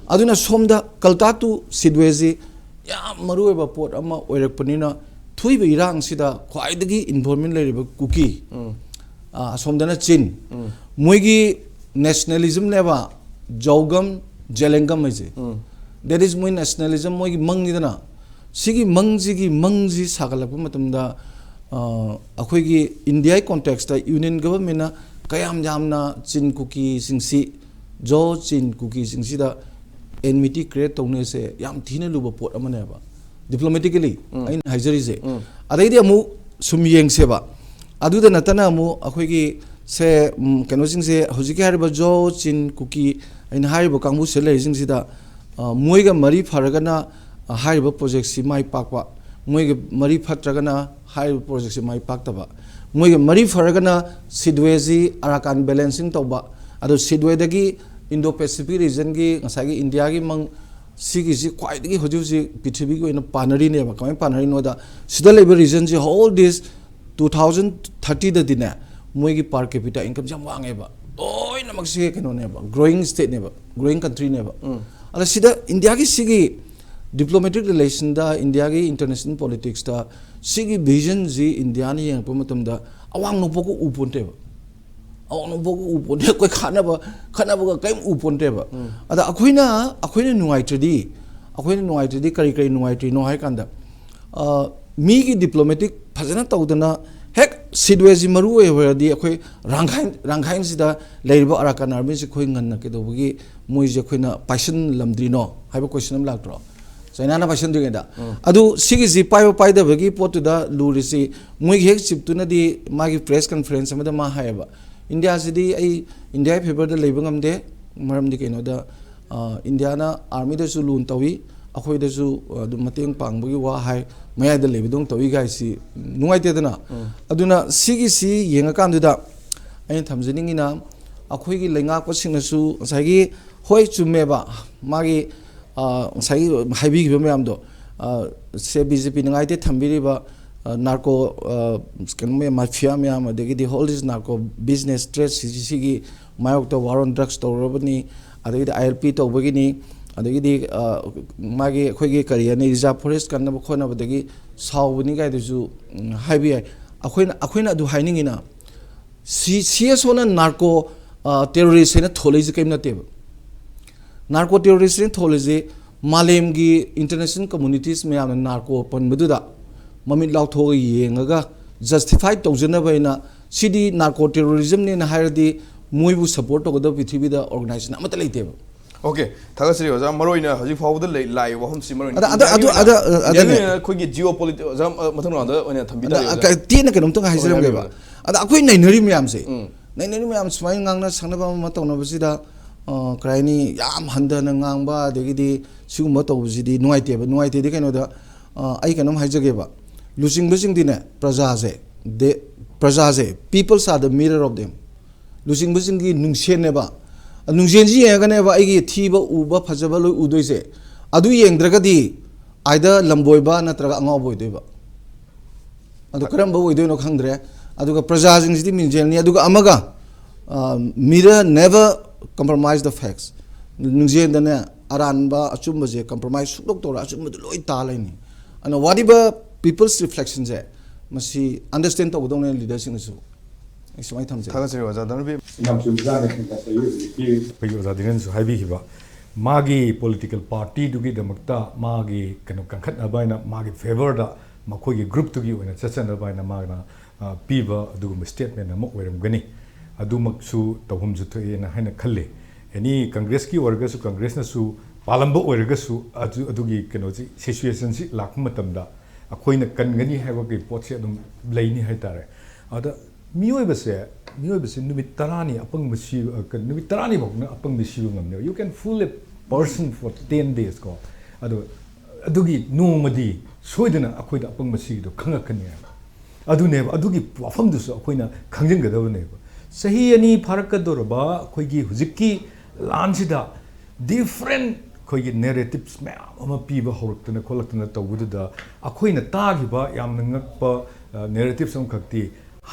ꯑꯗꯨꯅ ꯁꯣꯝꯗ ꯀꯜꯇꯥ ꯇꯨ ꯁꯤꯗꯋꯦꯁꯤ ꯌꯥꯝ ꯃꯔꯨꯑꯣꯏꯕ ꯄꯣꯠ ꯑꯃ ꯑꯣꯏꯔꯛꯄꯅꯤꯅ, ꯊꯣꯛꯏꯕ ꯏꯔꯥꯡꯁꯤꯗ ꯈ꯭ꯋꯥꯏꯗꯒꯤ ꯏꯟꯚꯣꯜꯚꯃꯦꯟ ꯂꯩꯔꯤꯕ ꯀꯨꯀꯤ, ꯑ, ꯑꯁꯣꯝꯗꯅ ꯆꯤꯟ, ꯃꯣꯏꯒꯤ ꯅꯦꯁꯅꯦꯂꯤꯖꯝꯅꯦꯕ, ꯖꯧꯒꯝ, ꯖꯦꯂꯦꯡꯒꯝ ꯍꯥꯏꯁꯦ꯫ That is ꯃꯣꯏ ꯅꯦꯁꯅꯦꯂꯤꯖꯝ, ꯃꯣꯏꯒꯤ ꯃꯪꯅꯤꯗꯅ꯫ ꯁꯤꯒꯤ ꯃꯪꯁꯤꯒꯤ ꯃꯪꯁꯤ ꯁꯥꯒꯠꯂꯛꯄ ꯃꯇꯝꯗ, ꯑ, ꯑꯩꯈꯣꯏꯒꯤ ꯏꯟꯗꯤꯌꯥꯒꯤ ꯀꯣꯟꯇꯦꯛꯁꯇ ꯌꯨꯅꯤꯌꯟ ꯒꯚꯔꯟꯃꯦꯟꯅ ꯀꯌꯥꯝ ꯌꯥꯝꯅ ꯆꯤꯟ ꯀꯨꯀꯤꯁꯤꯡꯁꯤ, ꯖꯣ ꯆꯤꯟ ꯀꯨꯀꯤꯁꯤꯡꯁꯤꯗ ꯑꯦꯟꯃꯤꯇꯤ ꯀ꯭ꯔꯤꯌꯦꯠ ꯇꯧꯅꯦꯁꯦ ꯌꯥꯝ ꯊꯤꯅ ꯂꯨꯕ ꯄꯣꯠ ꯑꯃꯅꯦꯕ꯫ ꯗꯤꯄ꯭ꯂꯣꯃꯦꯇꯤꯀꯦꯂꯤ ꯑꯩꯅ ꯍꯥꯏꯖꯔꯤꯁꯦ꯫ ꯑꯗꯩꯗꯤ ꯑꯃꯨꯛ ꯁꯨꯝ ꯌꯦꯡꯁꯦꯕ꯫ ꯑꯗꯨꯗ ꯅꯠꯇꯅ ꯑꯃꯨꯛ ꯑꯩꯈꯣꯏꯒꯤ ꯁꯦ, ꯎꯝ, ꯀꯩꯅꯣꯁꯤꯡꯁꯦ, ꯍꯧꯖꯤꯛꯀꯤ ꯍꯥꯏꯔꯤꯕ ꯖꯣ ꯆꯤꯟ ꯀꯨꯀꯤ ꯑꯩꯅ ꯍꯥꯏꯔꯤꯕ ꯀꯥꯡꯕꯨꯁꯤꯗ ꯂꯩꯔꯤꯁꯤꯡꯁꯤꯗ, ꯑ, ꯃꯣꯏꯒ ꯃꯔꯤ ꯐꯔꯒꯅ, ꯑ, ꯍꯥꯏꯔꯤꯕ ꯄ꯭ꯔꯣꯖꯦꯛꯁꯤ ꯃꯥꯏ ꯄꯥꯛꯄ, ꯃꯣꯏꯒ ꯃꯔꯤ ꯐꯠꯇ꯭ꯔꯒꯅ ꯍꯥꯏꯔꯤꯕ ꯄ꯭ꯔꯣꯖꯦꯛꯁꯤ ꯃꯥꯏ ꯄꯥꯛꯇꯕ, ꯃꯣꯏꯒ ꯃꯔꯤ ꯐꯔꯒꯅ ꯁꯤꯗꯋꯦꯁꯤ ꯑꯔꯥꯀꯥꯟ ꯕꯦꯂꯦꯟꯁꯤꯡ ꯇꯧꯕ, ꯑꯗꯣ ꯁꯤꯗꯋꯦꯗꯒꯤ ꯏꯟꯗꯣ ꯄꯦꯁꯤꯐꯤꯛ ꯔꯤꯖꯟꯒꯤ ꯉꯁꯥꯏꯒꯤ ꯏꯟꯗꯤꯌꯥꯒꯤ ꯃꯪ ꯁꯤꯒꯤꯁꯤ ꯈ꯭ꯋꯥꯏꯗꯒꯤ ꯍꯧꯖꯤꯛ ꯍꯧꯖꯤꯛ ꯄ꯭ꯔꯤꯊꯤꯕꯤꯒꯤ ꯑꯣꯏꯅ ꯄꯥꯟꯅꯔꯤꯅꯦꯕ꯫ ꯀꯃꯥꯏꯅ ꯄꯥꯟꯅꯔꯤꯅꯣꯗ, ꯁꯤꯗ ꯂꯩꯕ ꯔꯤꯖꯟꯁꯤ ꯍꯣꯜ ꯗꯤꯁ ꯇꯨ ꯊꯥꯎꯖꯟ ꯊꯥꯔꯇꯤꯗꯗꯤꯅꯦ, ꯃꯣꯏꯒꯤ per capita incomeꯁꯦ ꯌꯥꯝ ꯋꯥꯡꯉꯦꯕ꯫ ꯂꯣꯏꯅꯃꯛꯁꯦ ꯀꯩꯅꯣꯅꯦꯕ, growing stateꯅꯦꯕ, growing countryꯅꯦꯕ꯫ ꯑꯗ ꯁꯤꯗ ꯏꯟꯗꯤꯌꯥꯒꯤ ꯁꯤꯒꯤ diplomatic relationꯗ, ꯏꯟꯗꯤꯌꯥꯒꯤ international politicsꯇ ꯁꯤꯒꯤ visionꯁꯤ ꯏꯟꯗꯤꯌꯥꯅ ꯌꯦꯡꯉꯛꯄ ꯃꯇꯝꯗ ꯑꯋꯥꯡ ꯅꯣꯡꯄꯣꯛꯀ ꯎ ꯄꯣꯟꯇꯦꯕ꯫ ꯑꯋꯥꯡ ꯅꯣꯡꯄꯣꯛꯀ ꯎ ꯄꯣꯟꯇꯦ, ꯑꯩꯈꯣꯏ ꯈꯠꯅꯕ, ꯈꯠꯅꯕꯒ ꯀꯔꯤꯝ ꯎ ꯄꯣꯟꯇꯦꯕ꯫ ꯑꯗ ꯑꯩꯈꯣꯏꯅ, ꯑꯩꯈꯣꯏꯅ ꯅꯨꯡꯉꯥꯏꯇ꯭ꯔꯗꯤ, ꯑꯩꯈꯣꯏꯅ ꯅꯨꯡꯉꯥꯏꯇ꯭ꯔꯗꯤ ꯀꯔꯤ ꯀꯔꯤ ꯅꯨꯡꯉꯥꯏꯇ꯭ꯔꯤꯅꯣ ꯍꯥꯏ ꯀꯥꯟꯗ, ꯑ, ꯃꯤꯒꯤ ꯗꯤꯄ꯭ꯂꯣꯃꯦꯇꯤꯛ ꯐꯖꯅ ꯇꯧꯗꯅ, ꯍꯦꯛ ꯁꯤꯗꯋꯦꯁꯤ ꯃꯔꯨ ꯑꯣꯏ ꯑꯣꯏꯔꯗꯤ, ꯑꯩꯈꯣꯏ ꯔꯥꯡꯈꯥꯏꯟ, ꯔꯥꯡꯈꯥꯏꯟꯁꯤꯗ ꯂꯩꯔꯤꯕ ꯑꯔꯥꯀꯥꯟ ꯑꯥꯔꯃꯤꯁꯤ ꯑꯩꯈꯣꯏ ꯉꯟꯅ ꯀꯩꯗꯧꯕꯒꯤ ꯃꯣꯏꯁꯦ ꯑꯩꯈꯣꯏꯅ ꯄꯥꯏꯁꯤꯜꯂꯝꯗ꯭ꯔꯤꯅꯣ ꯍꯥꯏꯕ ꯀꯣꯏꯁꯟ ꯑꯃ ꯂꯥꯛꯇ꯭ꯔꯣ? ꯆꯥꯏꯅꯥꯅ ꯄꯥꯏꯁꯤꯟꯗ꯭ꯔꯤꯉꯩꯗ꯫ ꯎꯝ꯫ ꯑꯗꯨ ꯁꯤꯒꯤꯁꯤ ꯄꯥꯏꯕ ꯄꯥꯏꯗꯕꯒꯤ ꯄꯣꯠꯇꯨꯗ ꯂꯨꯔꯤꯁꯤ, ꯃꯣꯏꯒꯤ ꯍꯦꯛ ꯆꯤꯞꯇꯨꯅꯗꯤ ꯃꯥꯒꯤ ꯄ꯭ꯔꯦꯁ ꯀꯟꯐꯔꯦꯟꯁ ꯑꯃꯗ ꯃꯥ ꯍꯥꯏꯌꯦꯕ, "ꯏꯟꯗꯤꯌꯥꯁꯤꯗꯤ ꯑꯩ ꯏꯟꯗꯤꯌꯥꯒꯤ ꯐꯦꯚꯔꯗ ꯂꯩꯕ ꯉꯝꯗꯦ, ꯃꯔꯝꯗꯤ ꯀꯩꯅꯣꯗ, ꯑ, ꯏꯟꯗꯤꯌꯥꯅ ꯑꯥꯔꯃꯤꯗꯁꯨ ꯂꯨꯟ ꯇꯧꯏ, ꯑꯩꯈꯣꯏꯗꯁꯨ ꯑꯗꯨꯝ ꯃꯇꯦꯡ ꯄꯥꯡꯕꯒꯤ ꯋꯥ ꯍꯥꯏ, ꯃꯌꯥꯏꯗ ꯂꯩꯕꯗꯧꯅ ꯇꯧꯏ" ꯀꯥꯏꯁꯤ ꯅꯨꯡꯉꯥꯏꯇꯦꯗꯅ꯫ ꯎꯝ꯫ ꯑꯗꯨꯅ ꯁꯤꯒꯤꯁꯤ ꯌꯦꯡꯉꯀꯥꯟꯗꯨꯗ ꯑꯩꯅ ꯊꯝꯖꯅꯤꯡꯉꯤꯅ, ꯑꯩꯈꯣꯏꯒꯤ ꯂꯩꯉꯥꯛꯄꯁꯤꯡꯅꯁꯨ ꯉꯁꯥꯏꯒꯤ, ꯍꯣꯏ, ꯆꯨꯝꯃꯦꯕ, ꯃꯥꯒꯤ, ꯑ, ꯉꯁꯥꯏꯒꯤ ꯍꯥꯏꯕꯤꯈꯤꯕ ꯃꯌꯥꯝꯗꯣ, ꯑ, ꯁꯦ ꯕꯤ ꯖꯦ ꯄꯤꯅ ꯉꯥꯏꯇꯦ ꯊꯝꯕꯤꯔꯤꯕ, ꯑ, ꯅꯥꯔꯀꯣ, ꯑ, ꯀꯩꯅꯣ ꯃꯌꯥꯝ, ꯃꯥꯐꯤꯌꯥ ꯃꯌꯥꯝ, ꯑꯗꯒꯤꯗꯤ hall this narco business trade ꯁꯤꯁꯤꯒꯤ ꯃꯥꯌꯣꯛꯇ ꯋꯥꯔ ꯑꯣꯟ ꯗ꯭ꯔꯛꯁ ꯇꯧꯔꯕꯅꯤ, ꯑꯗꯒꯤꯗꯤ ꯑꯥꯏ ꯑꯦꯜ ꯄꯤ ꯇꯧꯕꯒꯤꯅꯤ, ꯑꯗꯒꯤꯗꯤ, ꯑ, ꯃꯥꯒꯤ ꯑꯩꯈꯣꯏꯒꯤ ꯀꯔꯤ ꯍꯥꯏꯅꯤ, ꯔꯤꯖꯥꯔꯚ ꯐꯣꯔꯦꯁ ꯀꯟꯅꯕ ꯈꯣꯠꯅꯕꯗꯒꯤ ꯁꯥꯎꯕꯅꯤ ꯀꯥꯏꯗꯨꯁꯨ, ꯎꯝ, ꯍꯥꯏꯕ ꯌꯥꯏ꯫ ꯑꯩꯈꯣꯏꯅ, ꯑꯩꯈꯣꯏꯅ ꯑꯗꯨ ꯍꯥꯏꯅꯤꯡꯉꯤꯅ, ꯁꯤ, ꯁꯤ ꯑꯦꯁ ꯑꯣꯅ ꯅꯥꯔꯀꯣ, ꯑ, ꯇꯦꯔꯣꯔꯤꯁ ꯍꯥꯏꯅ ꯊꯣꯜꯂꯛꯏꯁꯦ ꯀꯔꯤꯝ ꯅꯠꯇꯦꯕ꯫ ꯅꯥꯔꯀꯣ ꯇꯦꯔꯣꯔꯤꯁ ꯍꯥꯏꯅ ꯊꯣꯜꯂꯤꯁꯦ ꯃꯥꯂꯦꯝꯒꯤ ꯏꯟꯇꯔꯅꯦꯁꯅꯦꯜ ꯀꯝꯃꯨꯅꯤꯇꯤꯁ ꯃꯌꯥꯝꯅ ꯅꯥꯔꯀꯣ ꯄꯟꯕꯗꯨꯗ ꯃꯃꯤꯠ ꯂꯥꯎꯊꯣꯛꯑꯒ ꯌꯦꯡꯉꯒ ꯖꯁꯇꯤꯐꯥꯏ ꯇꯧꯖꯅꯕ ꯍꯥꯏꯅ, ꯁꯤꯗꯤ ꯅꯥꯔꯀꯣ ꯇꯦꯔꯣꯔꯤꯖꯝꯅꯦꯅ ꯍꯥꯏꯔꯗꯤ ꯃꯣꯏꯕꯨ ꯁꯞꯄꯣꯔꯠ ꯇꯧꯒꯗꯕ ꯄ꯭ꯔꯤꯊꯤꯕꯤꯗ ꯑꯣꯔꯒꯅꯥꯏꯖꯦꯁꯟ ꯑꯃꯠꯇ ꯂꯩꯇꯦꯕ꯫ ꯑꯣꯀꯦ, ꯊꯥꯒꯠꯆꯔꯤ ꯑꯣꯖꯥ꯫ ꯃꯔꯨ ꯑꯣꯏꯅ ꯍꯧꯖꯤꯛ ꯐꯥꯎꯕꯗ ꯂꯩ-, ꯂꯥꯛꯏ ꯋꯥꯐꯝꯁꯤ ꯃꯔꯨ ꯑꯣꯏꯅ ꯑꯗ, ꯑꯗ, ꯏꯟꯗꯤꯌꯥꯒꯤ ꯑꯗꯨ, ꯑꯣꯏꯅ, ꯑꯗ, ꯑ, ꯏꯟꯗꯤꯌꯥꯒꯤ ꯑꯗꯨꯅꯦ꯫ ꯑꯣꯏꯅ ꯑꯩꯈꯣꯏꯒꯤ ꯖꯤꯑꯣ ꯄꯣꯂꯤꯇꯤ-, ꯑꯣꯖꯥ, ꯑ, ꯃꯊꯪ ꯔꯥꯎꯟꯗ ꯑꯣꯏꯅ ꯊꯝꯕꯤ ꯑꯗ, ꯇꯥꯔꯦ, ꯑ, ꯑꯣꯖꯥ꯫ ꯀ-, ꯇꯦꯟꯅ ꯀꯩꯅꯣꯝꯇꯪ ꯍꯥꯏꯖꯔꯝꯒꯦꯕ꯫ ꯍꯥꯏꯕꯤꯌꯨ, ꯑꯣꯖꯥ꯫ ꯑꯗ ꯑꯩꯈꯣꯏ ꯅꯩꯅꯔꯤ ꯃꯌꯥꯝꯁꯦ, ꯎꯝ꯫ ꯅꯩꯅꯔꯤ ꯃꯌꯥꯝ ꯁꯨꯃꯥꯏꯅ ꯉꯥꯡꯅ ꯁꯛꯅꯕ ꯑꯃ ꯇꯧꯅꯕꯁꯤꯗ, ꯑ, ꯀꯔꯤ ꯍꯥꯏꯅꯤ, ꯌꯥꯝ ꯍꯟꯊꯅ ꯉꯥꯡꯕ, ꯑꯗꯒꯤꯗꯤ ꯁꯤꯒꯨꯝꯕ ꯇꯧꯕꯁꯤꯗꯤ ꯅꯨꯡꯉꯥꯏꯇꯦꯕ꯫ ꯅꯨꯡꯉꯥꯏꯇꯦꯗꯤ ꯀꯩꯅꯣꯗ, ꯑ, ꯑꯩ ꯀꯩꯅꯣꯝ ꯍꯥꯏꯖꯒꯦꯕ꯫ ꯂꯨꯆꯤꯡꯕꯁꯤꯡꯗꯤꯅꯦ, ꯄ꯭ꯔꯖꯥꯁꯦ, ꯗꯦ-, ꯄ꯭ꯔꯖꯥꯁꯦ, peoples are the mirror of them. ꯂꯨꯆꯤꯡꯕꯁꯤꯡꯒꯤ ꯅꯨꯡꯁꯦꯟꯅꯦꯕ꯫ ꯅꯨꯡꯁꯦꯟꯁꯤ ꯌꯦꯡꯉꯒꯅꯦꯕ ꯑꯩꯒꯤ ꯊꯤꯕ ꯎꯕ, ꯐꯖꯕ ꯂꯣꯏ ꯎꯗꯣꯏꯁꯦ꯫ ꯑꯗꯨ ꯌꯦꯡꯗ꯭ꯔꯒꯗꯤ either ꯂꯝꯕꯣꯏꯕ ꯅꯠꯇ꯭ꯔꯒ ꯑꯉꯥꯎꯕ ꯑꯣꯏꯗꯣꯏꯕ꯫ ꯑꯗꯨ ꯀꯔꯝꯕ ꯑꯣꯏꯗꯣꯏꯅꯣ ꯈꯪꯗ꯭ꯔꯦ꯫ ꯑꯗꯨꯒ ꯄ꯭ꯔꯖꯥꯁꯤꯡꯁꯤꯗꯤ ꯃꯤꯡꯖꯦꯜꯅꯤ꯫ ꯑꯗꯨꯒ ꯑꯃꯒ, ꯑ, mirror never compromise the facts꯫ ꯅꯨꯡꯖꯦꯜꯗꯅꯦ ꯑꯔꯥꯟꯕ ꯑꯆꯨꯝꯕꯁꯦ compromise ꯁꯨꯡꯇꯧ ꯇꯧꯔ ꯑꯆꯨꯝꯕꯗꯨ ꯂꯣꯏ ꯇꯥ ꯂꯩꯅꯤ꯫ ꯑꯗꯨꯅ whatever people's reflectionꯁꯦ ꯃꯁꯤ understand ꯇꯧꯒꯗꯧꯅꯦ ꯂꯤꯗꯔꯁꯤꯡꯅꯁꯨ꯫ ꯑꯩ ꯁꯨꯃꯥꯏꯅ ꯊꯝꯖꯒꯦ꯫ ꯊꯥꯒꯠꯆꯔꯤ ꯑꯣꯖꯥ ꯙꯅꯕꯤꯔ꯫ ꯌꯥꯝ ꯆꯨꯝꯕꯖꯥꯠꯅꯤ ꯉꯁꯥꯏꯒꯤ ꯍꯧꯖꯤꯛꯀꯤ ꯑꯩꯈꯣꯏꯒꯤ ꯑꯣꯖꯥ ꯙꯤꯔꯦꯟꯁꯨ ꯍꯥꯏꯕꯤꯈꯤꯕ, ꯃꯥꯒꯤ ꯄꯣꯂꯤꯇꯤꯀꯦꯜ ꯄꯥꯔꯇꯤꯗꯨꯒꯤꯗꯃꯛꯇ ꯃꯥꯒꯤ ꯀꯩꯅꯣ ꯀꯟꯈꯠꯅꯕ ꯍꯥꯏꯅ ꯃꯥꯒꯤ ꯐꯦꯚꯔꯗ ꯃꯈꯣꯏꯒꯤ ꯒ꯭ꯔꯨꯞꯇꯨꯒꯤ ꯑꯣꯏꯅ ꯆꯠꯆꯅꯕ ꯍꯥꯏꯅ ꯃꯥꯅ, ꯑ, ꯄꯤꯕ ꯑꯗꯨꯒꯨꯝꯕ ꯁ꯭ꯇꯦꯠꯃꯦꯟ ꯑꯃ ꯑꯣꯏꯔꯝꯒꯅꯤ꯫ ꯑꯗꯨꯃꯛꯁꯨ ꯇꯧꯐꯝꯁꯨ ꯊꯣꯛꯑꯦꯅ ꯍꯥꯏꯅ ꯈꯜꯂꯤ꯫ ꯑꯦꯅꯤ ꯀꯪꯒ꯭ꯔꯦꯁꯀꯤ ꯑꯣꯏꯔꯒꯁꯨ, ꯀꯪꯒ꯭ꯔꯦꯁꯅꯁꯨ ꯄꯥꯜꯂꯝꯕ ꯑꯣꯏꯔꯒꯁꯨ, ꯑꯗꯨ, ꯑꯗꯨꯒꯤ ꯀꯩꯅꯣꯁꯤ, ꯁꯤꯆꯨꯋꯦꯁꯟꯁꯤ ꯂꯥꯛꯄ ꯃꯇꯝꯗ ꯑꯩꯈꯣꯏꯅ ꯀꯟꯒꯅꯤ ꯍꯥꯏꯕꯒꯤ ꯄꯣꯠꯁꯦ ꯑꯗꯨꯝ ꯂꯩꯅꯤ ꯍꯥꯏꯇꯥꯔꯦ꯫ ꯑꯗ ꯃꯤꯑꯣꯏꯕꯁꯦ, ꯃꯤꯑꯣꯏꯕꯁꯦ ꯅꯨꯃꯤꯠ ꯇꯔꯥꯅꯤ ꯑꯄꯪꯕ ꯁꯤꯕ, ꯑ, ꯀ-, ꯅꯨꯃꯤꯠ ꯇꯔꯥꯅꯤ ꯐꯥꯎꯅ ꯑꯄꯪꯕ ꯁꯤꯕ ꯉꯝꯅꯦꯕ꯫ You can fool a person for ten days ꯀꯣ꯫ ꯑꯗꯣ ꯑꯗꯨꯒꯤ ꯅꯣꯡꯃꯗꯤ ꯁꯣꯏꯗꯅ ꯑꯩꯈꯣꯏꯗ ꯑꯄꯪꯕ ꯁꯤꯕꯗꯣ ꯈꯪꯉꯛꯀꯅꯤ ꯍꯥꯏꯕ꯫ ꯑꯗꯨꯅꯦꯕ, ꯑꯗꯨꯒꯤ ꯋꯥꯐꯝꯗꯨꯁꯨ ꯑꯩꯈꯣꯏꯅ ꯈꯪꯖꯤꯟꯒꯗꯕꯅꯦꯕ꯫ ꯆꯍꯤ ꯑꯅꯤ ꯐꯥꯔꯛꯀꯗꯧꯔꯕ ꯑꯩꯈꯣꯏꯒꯤ ꯍꯧꯖꯤꯛꯀꯤ ꯂꯥꯟꯁꯤꯗ different ꯑꯩꯈꯣꯏꯒꯤ narratives ꯃꯌꯥꯝ ꯑꯃ ꯄꯤꯕ ꯍꯧꯔꯛꯇꯅ ꯈꯣꯠꯂꯛꯇꯅ ꯇꯧꯕꯗꯨꯗ ꯑꯩꯈꯣꯏꯅ ꯇꯥꯈꯤꯕ ꯌꯥꯝꯅ ꯉꯛꯄ, ꯑ, narratives ꯑꯃꯈꯛꯇꯤ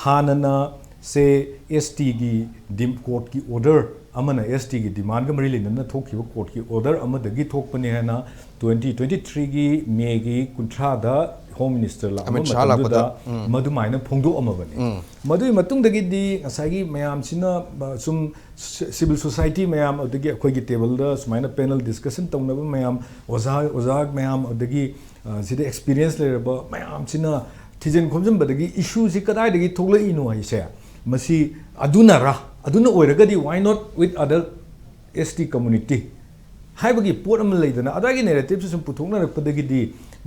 ꯍꯥꯟꯅꯅ ꯁꯦ ꯑꯦꯁ ꯇꯤꯒꯤ ꯗꯤꯝ-, ꯀꯣꯔꯠꯀꯤ ꯑꯣꯔꯗꯔ ꯑꯃꯅ ꯑꯦꯁ ꯇꯤꯒꯤ ꯗꯤꯃꯥꯟꯒ ꯃꯔꯤ ꯂꯩꯅꯅ ꯊꯣꯛꯈꯤꯕ ꯀꯣꯔꯠꯀꯤ ꯑꯣꯔꯗꯔ ꯑꯃꯗꯒꯤ ꯊꯣꯛꯄꯅꯤ ꯍꯥꯏꯅ twenty twenty threeꯒꯤ ꯃꯦꯒꯤ ꯀꯨꯟꯊ꯭ꯔꯥꯗ ꯍꯣꯝ ꯃꯤꯅꯤꯁꯇꯔ ꯂꯥꯛꯑꯝꯕ ꯑꯃꯤꯠ ꯁꯥꯍ ꯃꯇꯝꯗꯨꯗ ꯂꯥꯛꯄꯗ, ꯎꯝ꯫ ꯃꯗꯨꯃꯥꯏꯅ ꯐꯣꯡꯗꯣꯛꯑꯝꯃꯕꯅꯤ꯫ ꯎꯝ꯫ ꯃꯗꯨꯒꯤ ꯃꯇꯨꯡꯗꯒꯤꯗꯤ ꯉꯁꯥꯏꯒꯤ ꯃꯌꯥꯝꯁꯤꯅ, ꯑ, ꯁꯨꯝ ꯁꯤ-, ꯁꯤꯚꯤꯜ ꯁꯣꯁꯥꯏꯇꯤ ꯃꯌꯥꯝ, ꯑꯗꯒꯤ ꯑꯩꯈꯣꯏꯒꯤ ꯇꯦꯕꯜꯗ ꯁꯨꯃꯥꯏꯅ ꯄꯦꯅꯦꯜ ꯗꯤꯁꯀꯁꯟ ꯇꯧꯅꯕ ꯃꯌꯥꯝ, ꯑꯣꯖꯥ, ꯑꯣꯖꯥ ꯃꯌꯥꯝ, ꯑꯗꯒꯤ, ꯑ, ꯁꯤꯗ ꯑꯦꯛꯁꯄꯤꯔꯤꯌꯦꯟꯁ ꯂꯩꯔꯕ ꯃꯌꯥꯝꯁꯤꯅ ꯊꯤꯖꯤꯟ ꯈꯣꯝꯖꯤꯟꯕꯗꯒꯤ ꯏꯁꯨꯁꯤ ꯀꯗꯥꯏꯗꯒꯤ ꯊꯣꯛꯂꯛꯏꯅꯣ ꯍꯥꯏꯁꯦ, ꯃꯁꯤ ꯑꯗꯨꯅꯔꯥ? ꯑꯗꯨꯅ ꯑꯣꯏꯔꯒꯗꯤ why not with other S T community ꯍꯥꯏꯕꯒꯤ ꯄꯣꯠ ꯑꯃ ꯂꯩꯗꯅ, ꯑꯗꯨꯋꯥꯏꯒꯤ ꯅꯦꯔꯦꯇꯤꯞꯁꯤ ꯁꯨꯝ ꯄꯨꯊꯣꯛꯅꯔꯛꯄꯗꯒꯤꯗꯤ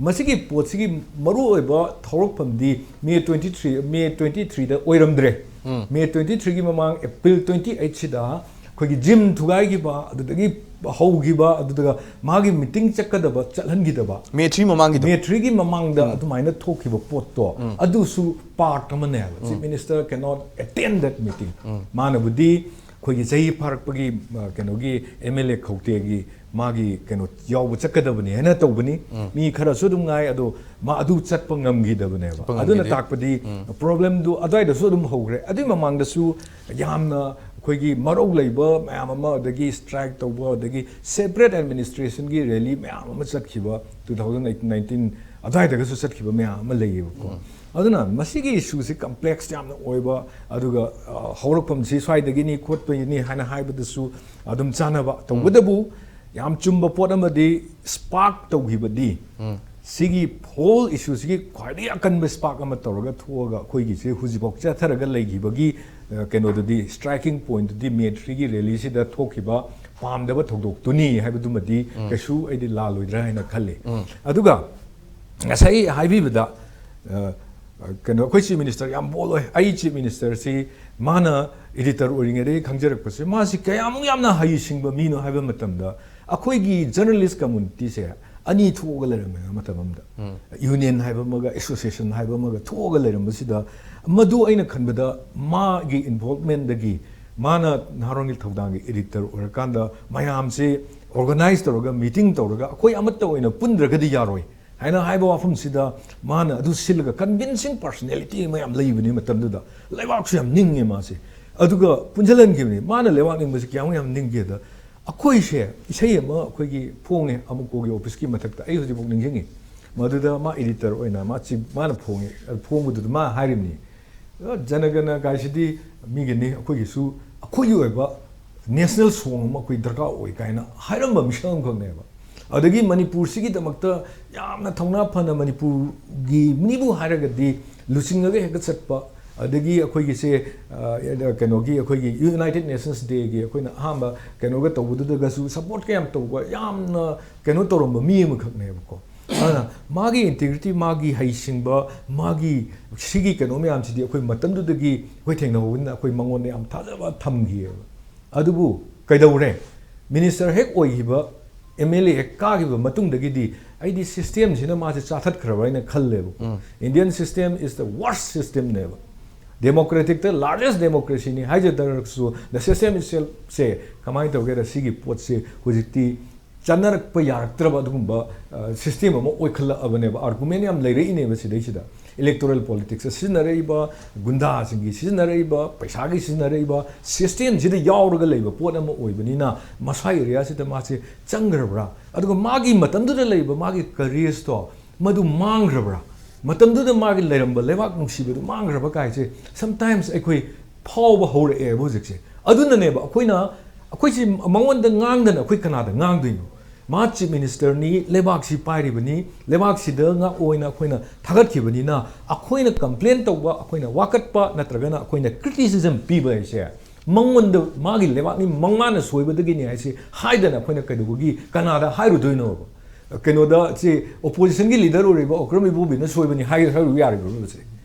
ꯃꯁꯤꯒꯤ ꯄꯣꯠꯁꯤꯒꯤ ꯃꯔꯨꯑꯣꯏꯕ ꯍꯧꯔꯛꯐꯝꯗꯤ ꯃꯦ twenty three, ꯃꯦ twenty threeꯗ ꯑꯣꯏꯔꯝꯗ꯭ꯔꯦ꯫ ꯎꯝ꯫ ꯃꯦ twenty threeꯒꯤ ꯃꯃꯥꯡ ꯑꯦꯄ꯭ꯔꯤꯜ twenty eightꯁꯤꯗ ꯑꯩꯈꯣꯏꯒꯤ ꯖꯤꯝ ꯊꯨꯒꯥꯏꯈꯤꯕ, ꯑꯗꯨꯗꯒꯤ ꯍꯧꯈꯤꯕ, ꯑꯗꯨꯗꯒ ꯃꯥꯒꯤ ꯃꯤꯇꯤꯡ ꯆꯠꯀꯗꯕ ꯆꯠꯍꯟꯈꯤꯗꯕ꯫ ꯃꯦ three ꯃꯃꯥꯡꯒꯤꯗꯣ꯫ ꯃꯦ threeꯒꯤ ꯃꯃꯥꯡꯗ ꯎꯝ꯫ ꯑꯗꯨꯃꯥꯏꯅ ꯊꯣꯛꯈꯤꯕ ꯄꯣꯠꯇꯣ, ꯎꯝ꯫ ꯑꯗꯨꯁꯨ ꯄꯥꯔꯠ ꯑꯃꯅꯦ ꯍꯥꯏꯕ꯫ Chief um. Minister cannot attend that meeting꯫ ꯎꯝ꯫ ꯃꯥꯅꯕꯨꯗꯤ ꯑꯩꯈꯣꯏꯒꯤ ꯆꯍꯤ ꯐꯥꯔꯛꯄꯒꯤ, ꯑ, ꯀꯩꯅꯣꯒꯤ M L A ꯈꯧꯇꯦꯒꯤ ꯃꯥꯒꯤ ꯀꯩꯅꯣ ꯌꯥꯎꯕ ꯆꯠꯀꯗꯕꯅꯤ ꯍꯥꯏꯅ ꯇꯧꯕꯅꯤ꯫ ꯎꯝ꯫ ꯃꯤ ꯈꯔꯁꯨ ꯑꯗꯨꯝ ꯉꯥꯏ, ꯑꯗꯣ ꯃꯥ ꯑꯗꯨ ꯆꯠꯄ ꯉꯝꯈꯤꯗꯕꯅꯦꯕ꯫ ꯆꯠꯄ ꯑꯗꯨꯅ ꯉꯝꯈꯤꯗꯦ꯫ ꯇꯥꯛꯄꯗꯤ ꯎꯝ꯫ ꯄ꯭ꯔꯣꯕ꯭ꯂꯦꯝꯗꯨ ꯑꯗꯨꯋꯥꯏꯗꯁꯨ ꯑꯗꯨꯝ ꯍꯧꯈ꯭ꯔꯦ꯫ ꯑꯗꯨꯏ ꯃꯃꯥꯡꯗꯁꯨ ꯌꯥꯝꯅ ꯑꯩꯈꯣꯏꯒꯤ ꯃꯔꯧ ꯂꯩꯕ ꯃꯌꯥꯝ ꯑꯃ, ꯑꯗꯒꯤ ꯁ꯭ꯇ꯭ꯔꯥꯏꯛ ꯇꯧꯕ, ꯑꯗꯒꯤ ꯁꯦꯄꯔꯦꯠ ꯑꯦꯗꯃꯤꯅꯤꯁꯇ꯭ꯔꯦꯁꯟꯒꯤ ꯔꯦꯂꯤ ꯃꯌꯥꯝ ꯑꯃ ꯆꯠꯈꯤꯕ, two thousand eighteen nineteen ꯑꯗꯨꯋꯥꯏꯗꯒꯁꯨ ꯆꯠꯈꯤꯕ ꯃꯌꯥꯝ ꯑꯃ ꯂꯩꯌꯦꯕꯀꯣ꯫ ꯎꯝ꯫ ꯑꯗꯨꯅ ꯃꯁꯤꯒꯤ ꯏꯁꯨꯁꯤ ꯀꯝꯄ꯭ꯂꯦꯛꯁ ꯌꯥꯝꯅ ꯑꯣꯏꯕ, ꯑꯗꯨꯒ, ꯑ, ꯍꯧꯔꯛꯐꯝꯁꯤ ꯁ꯭ꯋꯥꯏꯗꯒꯤꯅꯤ ꯈꯣꯠꯄꯒꯤꯅꯤ ꯍꯥꯏꯅ ꯍꯥꯏꯕꯗꯁꯨ ꯑꯗꯨꯝ ꯆꯥꯟꯅꯕ꯫ ꯎꯝ꯫ ꯇꯧꯕꯇꯕꯨ ꯌꯥꯝ ꯆꯨꯝꯕ ꯄꯣꯠ ꯑꯃꯗꯤ, ꯁ꯭ꯄꯥꯔꯛ ꯇꯧꯈꯤꯕꯗꯤ, ꯁꯤꯒꯤ ꯍꯣꯜ ꯏꯁꯨꯁꯤꯒꯤ ꯈ꯭ꯋꯥꯏꯗꯒꯤ ꯑꯀꯟꯕ ꯁ꯭ꯄꯥꯔꯛ ꯑꯃ ꯇꯧꯔꯒ ꯊꯣꯛꯑꯒ ꯑꯩꯈꯣꯏꯒꯤꯁꯦ ꯍꯧꯖꯤꯛꯐꯥꯎ ꯆꯠꯊꯔꯒ ꯂꯩꯈꯤꯕꯒꯤ, ꯑ, ꯀꯩꯅꯣꯗꯨꯗꯤ, ꯁ꯭ꯇ꯭ꯔꯥꯏꯀꯤꯡ ꯄꯣꯏꯟꯠꯇꯨꯗꯤ ꯃꯦ ꯊ꯭ꯔꯤꯒꯤ ꯔꯦꯂꯤꯁꯤꯗ ꯊꯣꯛꯈꯤꯕ ꯄꯥꯝꯗꯕ ꯊꯧꯗꯣꯛꯇꯨꯅꯤ ꯍꯥꯏꯕꯗꯨꯃꯗꯤ ꯀꯩꯁꯨ ꯑꯩꯗꯤ ꯂꯥꯜꯂꯣꯏꯗ꯭ꯔꯥ ꯍꯥꯏꯅ ꯈꯜꯂꯤ꯫ ꯑꯗꯨꯒ ꯉꯁꯥꯏ ꯍꯥꯏꯕꯤꯕꯗ, ꯑ, ꯀꯩꯅꯣ, ꯑꯩꯈꯣꯏ ꯆꯤꯐ ꯃꯤꯅꯤꯁꯇꯔ ꯌꯥꯝ ꯕꯣꯜ ꯑꯣꯏ꯫ ꯑꯩ ꯆꯤꯐ ꯃꯤꯅꯤꯁꯇꯔꯁꯤ, ꯃꯥꯅ ꯏꯗꯤꯇꯔ ꯑꯣꯏꯔꯤꯉꯩꯗꯒꯤ ꯈꯪꯖꯔꯛꯄꯁꯦ, ꯃꯥꯁꯤ ꯀꯌꯥꯃꯨꯛ ꯌꯥꯝꯅ ꯍꯩꯁꯤꯡꯕ ꯃꯤꯅꯣ ꯍꯥꯏꯕ ꯃꯇꯝꯗ, ꯑꯩꯈꯣꯏꯒꯤ ꯖꯔꯅꯦꯂꯤꯁ ꯀꯝꯃꯨꯅꯤꯇꯤꯁꯦ ꯑꯅꯤ ꯊꯣꯛꯑꯒ ꯂꯩꯔꯝꯃꯦ ꯃꯇꯝ ꯑꯃꯗ꯫ ꯌꯨꯅꯤꯌꯟ ꯍꯥꯏꯕ ꯑꯃꯒ ꯑꯦꯁꯣꯁꯤꯌꯦꯁꯟ ꯍꯥꯏꯕ ꯑꯃꯒ ꯊꯣꯛꯑꯒ ꯂꯩꯔꯝꯕꯁꯤꯗ, ꯃꯗꯨ ꯑꯩꯅ ꯈꯟꯕꯗ ꯃꯥꯒꯤ ꯏꯟꯚꯣꯜꯕꯃꯦꯟꯗꯒꯤ, ꯃꯥꯅ ꯅꯍꯥꯔꯣꯜꯒꯤ ꯊꯧꯗꯥꯡꯒꯤ ꯏꯗꯤꯇꯔ ꯑꯣꯏꯔꯀꯥꯟꯗ ꯃꯌꯥꯝꯁꯦ ꯑꯣꯔꯒꯅꯥꯏꯖ ꯇꯧꯔꯒ, ꯃꯤꯇꯤꯡ ꯇꯧꯔꯒ, ꯑꯩꯈꯣꯏ ꯑꯃꯠꯇ ꯑꯣꯏꯅ ꯄꯨꯟꯗ꯭ꯔꯒꯗꯤ ꯌꯥꯔꯣꯏ ꯍꯥꯏꯅ ꯍꯥꯏꯕ ꯋꯥꯐꯝꯁꯤꯗ, ꯃꯥꯅ ꯑꯗꯨ ꯁꯤꯜꯂꯒ, ꯀꯟꯚꯤꯟꯁꯤꯡ ꯄꯔꯁꯣꯅꯦꯂꯤꯇꯤ ꯃꯌꯥꯝ ꯂꯩꯕꯅꯤ ꯃꯇꯝꯗꯨꯗ, ꯂꯩꯕꯥꯛꯁꯨ ꯌꯥꯝ ꯅꯤꯡꯉꯦ ꯃꯥꯁꯦ꯫ ꯑꯗꯨꯒ ꯄꯨꯟꯁꯤꯜꯍꯟꯈꯤꯕꯅꯤ꯫ ꯃꯥꯅ ꯂꯩꯕꯥꯛ ꯅꯤꯡꯕꯁꯤ ꯀꯌꯥꯃꯨꯛ ꯌꯥꯝ ꯅꯤꯡꯒꯦꯗ, ꯑꯩꯈꯣꯏꯁꯦ ꯏꯁꯩ ꯑꯃ ꯑꯩꯈꯣꯏꯒꯤ ꯐꯣꯡꯉꯦ ꯑꯃꯨꯛꯀꯣꯒꯤ ꯑꯣꯐꯤꯁꯀꯤ ꯃꯊꯛꯇ, ꯑꯩ ꯍꯧꯖꯤꯛꯐꯥꯎ ꯅꯤꯡꯁꯤꯡꯉꯤ꯫ ꯃꯗꯨꯗ ꯃꯥ ꯏꯗꯤꯇꯔ ꯑꯣꯏꯅ ꯃꯥ ꯆꯤꯞ, ꯃꯥꯅ ꯐꯣꯡꯉꯦ꯫ ꯑꯗꯨ ꯐꯣꯡꯕꯗꯨꯗ ꯃꯥ ꯍꯥꯏꯔꯤꯕꯅꯤ, "ꯖꯅꯒꯅ ꯀꯥꯏꯁꯤꯗꯤ ꯃꯤꯒꯤꯅꯤ, ꯑꯩꯈꯣꯏꯒꯤꯁꯨ ꯑꯩꯈꯣꯏꯒꯤ ꯑꯣꯏꯕ ꯅꯦꯁꯅꯦꯜ ꯁꯣꯡ ꯑꯃ ꯑꯩꯈꯣꯏ ꯗꯔꯀꯥꯔ ꯑꯣꯏ" ꯀꯥꯏꯅ ꯍꯥꯏꯔꯝꯕ ꯃꯤꯁꯛ ꯑꯃꯈꯛꯅꯦꯕ꯫ ꯑꯗꯒꯤ ꯃꯅꯤꯄꯨꯔꯁꯤꯒꯤꯗꯃꯛꯇ ꯌꯥꯝꯅ ꯊꯧꯅꯥ ꯐꯅ ꯃꯅꯤꯄꯨꯔꯒꯤ ꯃꯤꯕꯨ ꯍꯥꯏꯔꯒꯗꯤ ꯂꯨꯆꯤꯡꯉꯒ ꯍꯦꯛꯇ ꯆꯠꯄ, ꯑꯗꯒꯤ ꯑꯩꯈꯣꯏꯒꯤꯁꯦ, ꯑ, ꯀꯩꯅꯣꯒꯤ, ꯑꯩꯈꯣꯏꯒꯤ ꯌꯨꯅꯥꯏꯇꯦꯠ ꯅꯦꯁꯟꯁ ꯗꯦꯒꯤ ꯑꯩꯈꯣꯏꯅ ꯑꯍꯥꯟꯕ ꯀꯩꯅꯣꯒ ꯇꯧꯕꯗꯨꯗꯒꯁꯨ ꯁꯄꯣꯔꯠꯀ ꯌꯥꯝ ꯇꯧꯕ, ꯌꯥꯝꯅ ꯀꯩꯅꯣ ꯇꯧꯔꯝꯕ ꯃꯤ ꯑꯃꯈꯛꯅꯦꯕꯀꯣ꯫ ꯑꯗꯨꯅ ꯃꯥꯒꯤ ꯏꯟꯇꯦꯒ꯭ꯔꯤꯇꯤ, ꯃꯥꯒꯤ ꯍꯩꯁꯤꯡꯕ, ꯃꯥꯒꯤ ꯁꯤꯒꯤ ꯀꯩꯅꯣ ꯃꯌꯥꯝꯁꯤꯗꯤ ꯑꯩꯈꯣꯏ ꯃꯇꯝꯗꯨꯗꯒꯤ ꯑꯩꯈꯣꯏ ꯊꯦꯡꯅꯍꯧꯕꯅꯤꯅ ꯑꯩꯈꯣꯏ ꯃꯉꯣꯟꯗ ꯌꯥꯝ ꯊꯥꯖꯕ ꯊꯝꯈꯤꯑꯕ꯫ ꯑꯗꯨꯕꯨ ꯀꯩꯗꯧꯔꯦ? ꯃꯤꯅꯤꯁꯇꯔ ꯍꯦꯛ ꯑꯣꯏꯈꯤꯕ, ꯑꯦꯝ ꯑꯦꯜ ꯑꯦ ꯍꯦꯛ ꯀꯥꯈꯤꯕ ꯃꯇꯨꯡꯗꯒꯤꯗꯤ ꯑꯩꯗꯤ ꯁꯤꯁꯇꯦꯝꯁꯤꯅ ꯃꯥꯁꯦ ꯆꯥꯊꯠꯈ꯭ꯔꯕ ꯍꯥꯏꯅ ꯈꯜꯂꯦꯕꯀꯣ꯫ Indian system is the worst systemꯅꯦꯕ꯫ ꯗꯦꯃꯣꯀ꯭ꯔꯦꯇꯤꯛꯇ ꯂꯥꯔꯖꯦꯁ ꯗꯦꯃꯣꯀ꯭ꯔꯦꯁꯤꯅꯤ ꯍꯥꯏꯖꯗ꯭ꯔꯒꯁꯨ, the system itselfꯁꯦ ꯀꯃꯥꯏꯅ ꯇꯧꯒꯦꯗ, ꯁꯤꯒꯤ ꯄꯣꯠꯁꯦ ꯍꯧꯖꯤꯛꯇꯤ ꯆꯠꯅꯔꯛꯄ ꯌꯥꯔꯛꯇ꯭ꯔꯕ ꯑꯗꯨꯒꯨꯝꯕ, ꯑ, ꯁꯤꯁꯇꯦꯝ ꯑꯃ ꯑꯣꯏꯈꯠꯂꯛꯑꯕꯅꯦꯕ꯫ ꯑꯥꯔꯒꯨꯃꯦꯟ ꯌꯥꯝ ꯂꯩꯔꯛꯏꯅꯦꯕ ꯁꯤꯗꯩꯁꯤꯗ꯫ ꯏꯂꯦꯛꯇꯣꯔꯦꯜ ꯄꯣꯂꯤꯇꯤꯛꯁꯇ ꯁꯤꯖꯤꯟꯅꯔꯛꯏꯕ, ꯒꯨꯟꯗꯥꯁꯤꯡꯒꯤ ꯁꯤꯖꯤꯟꯅꯔꯛꯏꯕ, ꯄꯩꯁꯥꯒꯤ ꯁꯤꯖꯤꯟꯅꯔꯛꯏꯕ ꯁꯤꯁꯇꯦꯝꯁꯤꯗ ꯌꯥꯎꯔꯒ ꯂꯩꯕ ꯄꯣꯠ ꯑꯃ ꯑꯣꯏꯕꯅꯤꯅ, ꯃꯁꯥ ꯑꯦꯔꯤꯌꯥꯁꯤꯗ ꯃꯥꯁꯦ ꯆꯪꯈ꯭ꯔꯕ꯭ꯔꯥ? ꯑꯗꯨꯒ ꯃꯥꯒꯤ ꯃꯇꯝꯗꯨꯗ ꯂꯩꯕ ꯃꯥꯒꯤ ꯀꯔꯦꯖꯇꯣ ꯃꯗꯨ ꯃꯥꯡꯈ꯭ꯔꯕ꯭ꯔꯥ? ꯃꯇꯝꯗꯨꯗ ꯃꯥꯒꯤ ꯂꯩꯔꯝꯕ ꯂꯩꯕꯥꯛ ꯅꯨꯡꯁꯤꯕꯗꯨ ꯃꯥꯡꯈ꯭ꯔꯕ ꯀꯥꯏꯁꯦ sometimes ꯑꯩꯈꯣꯏ ꯐꯥꯎꯕ ꯍꯧꯔꯛꯑꯦꯕ ꯍꯧꯖꯤꯛꯁꯦ꯫ ꯑꯗꯨꯅꯅꯦꯕ ꯑꯩꯈꯣꯏꯅ ꯑꯩꯈꯣꯏꯁꯤ ꯃꯉꯣꯟꯗ ꯉꯥꯡꯗꯅ ꯑꯩꯈꯣꯏ ꯀꯅꯥꯗ ꯉꯥꯡꯗꯣꯏꯅꯣ? ꯃꯥ ꯆꯤꯐ ꯃꯤꯅꯤꯁꯇꯔꯅꯤ, ꯂꯩꯕꯥꯛꯁꯤ ꯄꯥꯏꯔꯤꯕꯅꯤ, ꯂꯩꯕꯥꯛꯁꯤꯗ ꯉꯥꯛ ꯑꯣꯏꯅ ꯑꯩꯈꯣꯏꯅ ꯊꯥꯒꯠꯈꯤꯕꯅꯤꯅ, ꯑꯩꯈꯣꯏꯅ ꯀꯝꯄ꯭ꯂꯦꯟ ꯇꯧꯕ, ꯑꯩꯈꯣꯏꯅ ꯋꯥꯀꯠꯄ ꯅꯠꯇ꯭ꯔꯒꯅ ꯑꯩꯈꯣꯏꯅ ꯀ꯭ꯔꯤꯇꯤꯁꯤꯖꯝ ꯄꯤꯕ ꯍꯥꯏꯁꯦ ꯃꯉꯣꯟꯗ, ꯃꯥꯒꯤ ꯂꯩꯕꯥꯛꯅꯤ, ꯃꯉꯥꯅ ꯁꯣꯏꯕꯗꯒꯤꯅꯤ ꯍꯥꯏꯁꯤ ꯍꯥꯏꯗꯅ ꯑꯩꯈꯣꯏꯅ ꯀꯩꯗꯧꯕꯒꯤ, ꯀꯅꯥꯗ ꯍꯥꯏꯔꯨꯗꯣꯏꯅꯣꯕ? ꯀꯩꯅꯣꯗ ꯁꯤ ꯑꯣꯄꯣꯖꯤꯁꯟꯒꯤ ꯂꯤꯗꯔ ꯑꯣꯏꯔꯤꯕ ꯑꯣꯀ꯭ꯔꯝ ꯏꯕꯣꯕꯤꯅ ꯁꯣꯏꯕꯅꯤ ꯍꯥꯏ-, ꯍꯥꯏꯔꯨ ꯌꯥꯔꯤꯕ꯭ꯔꯣ ꯁꯤ?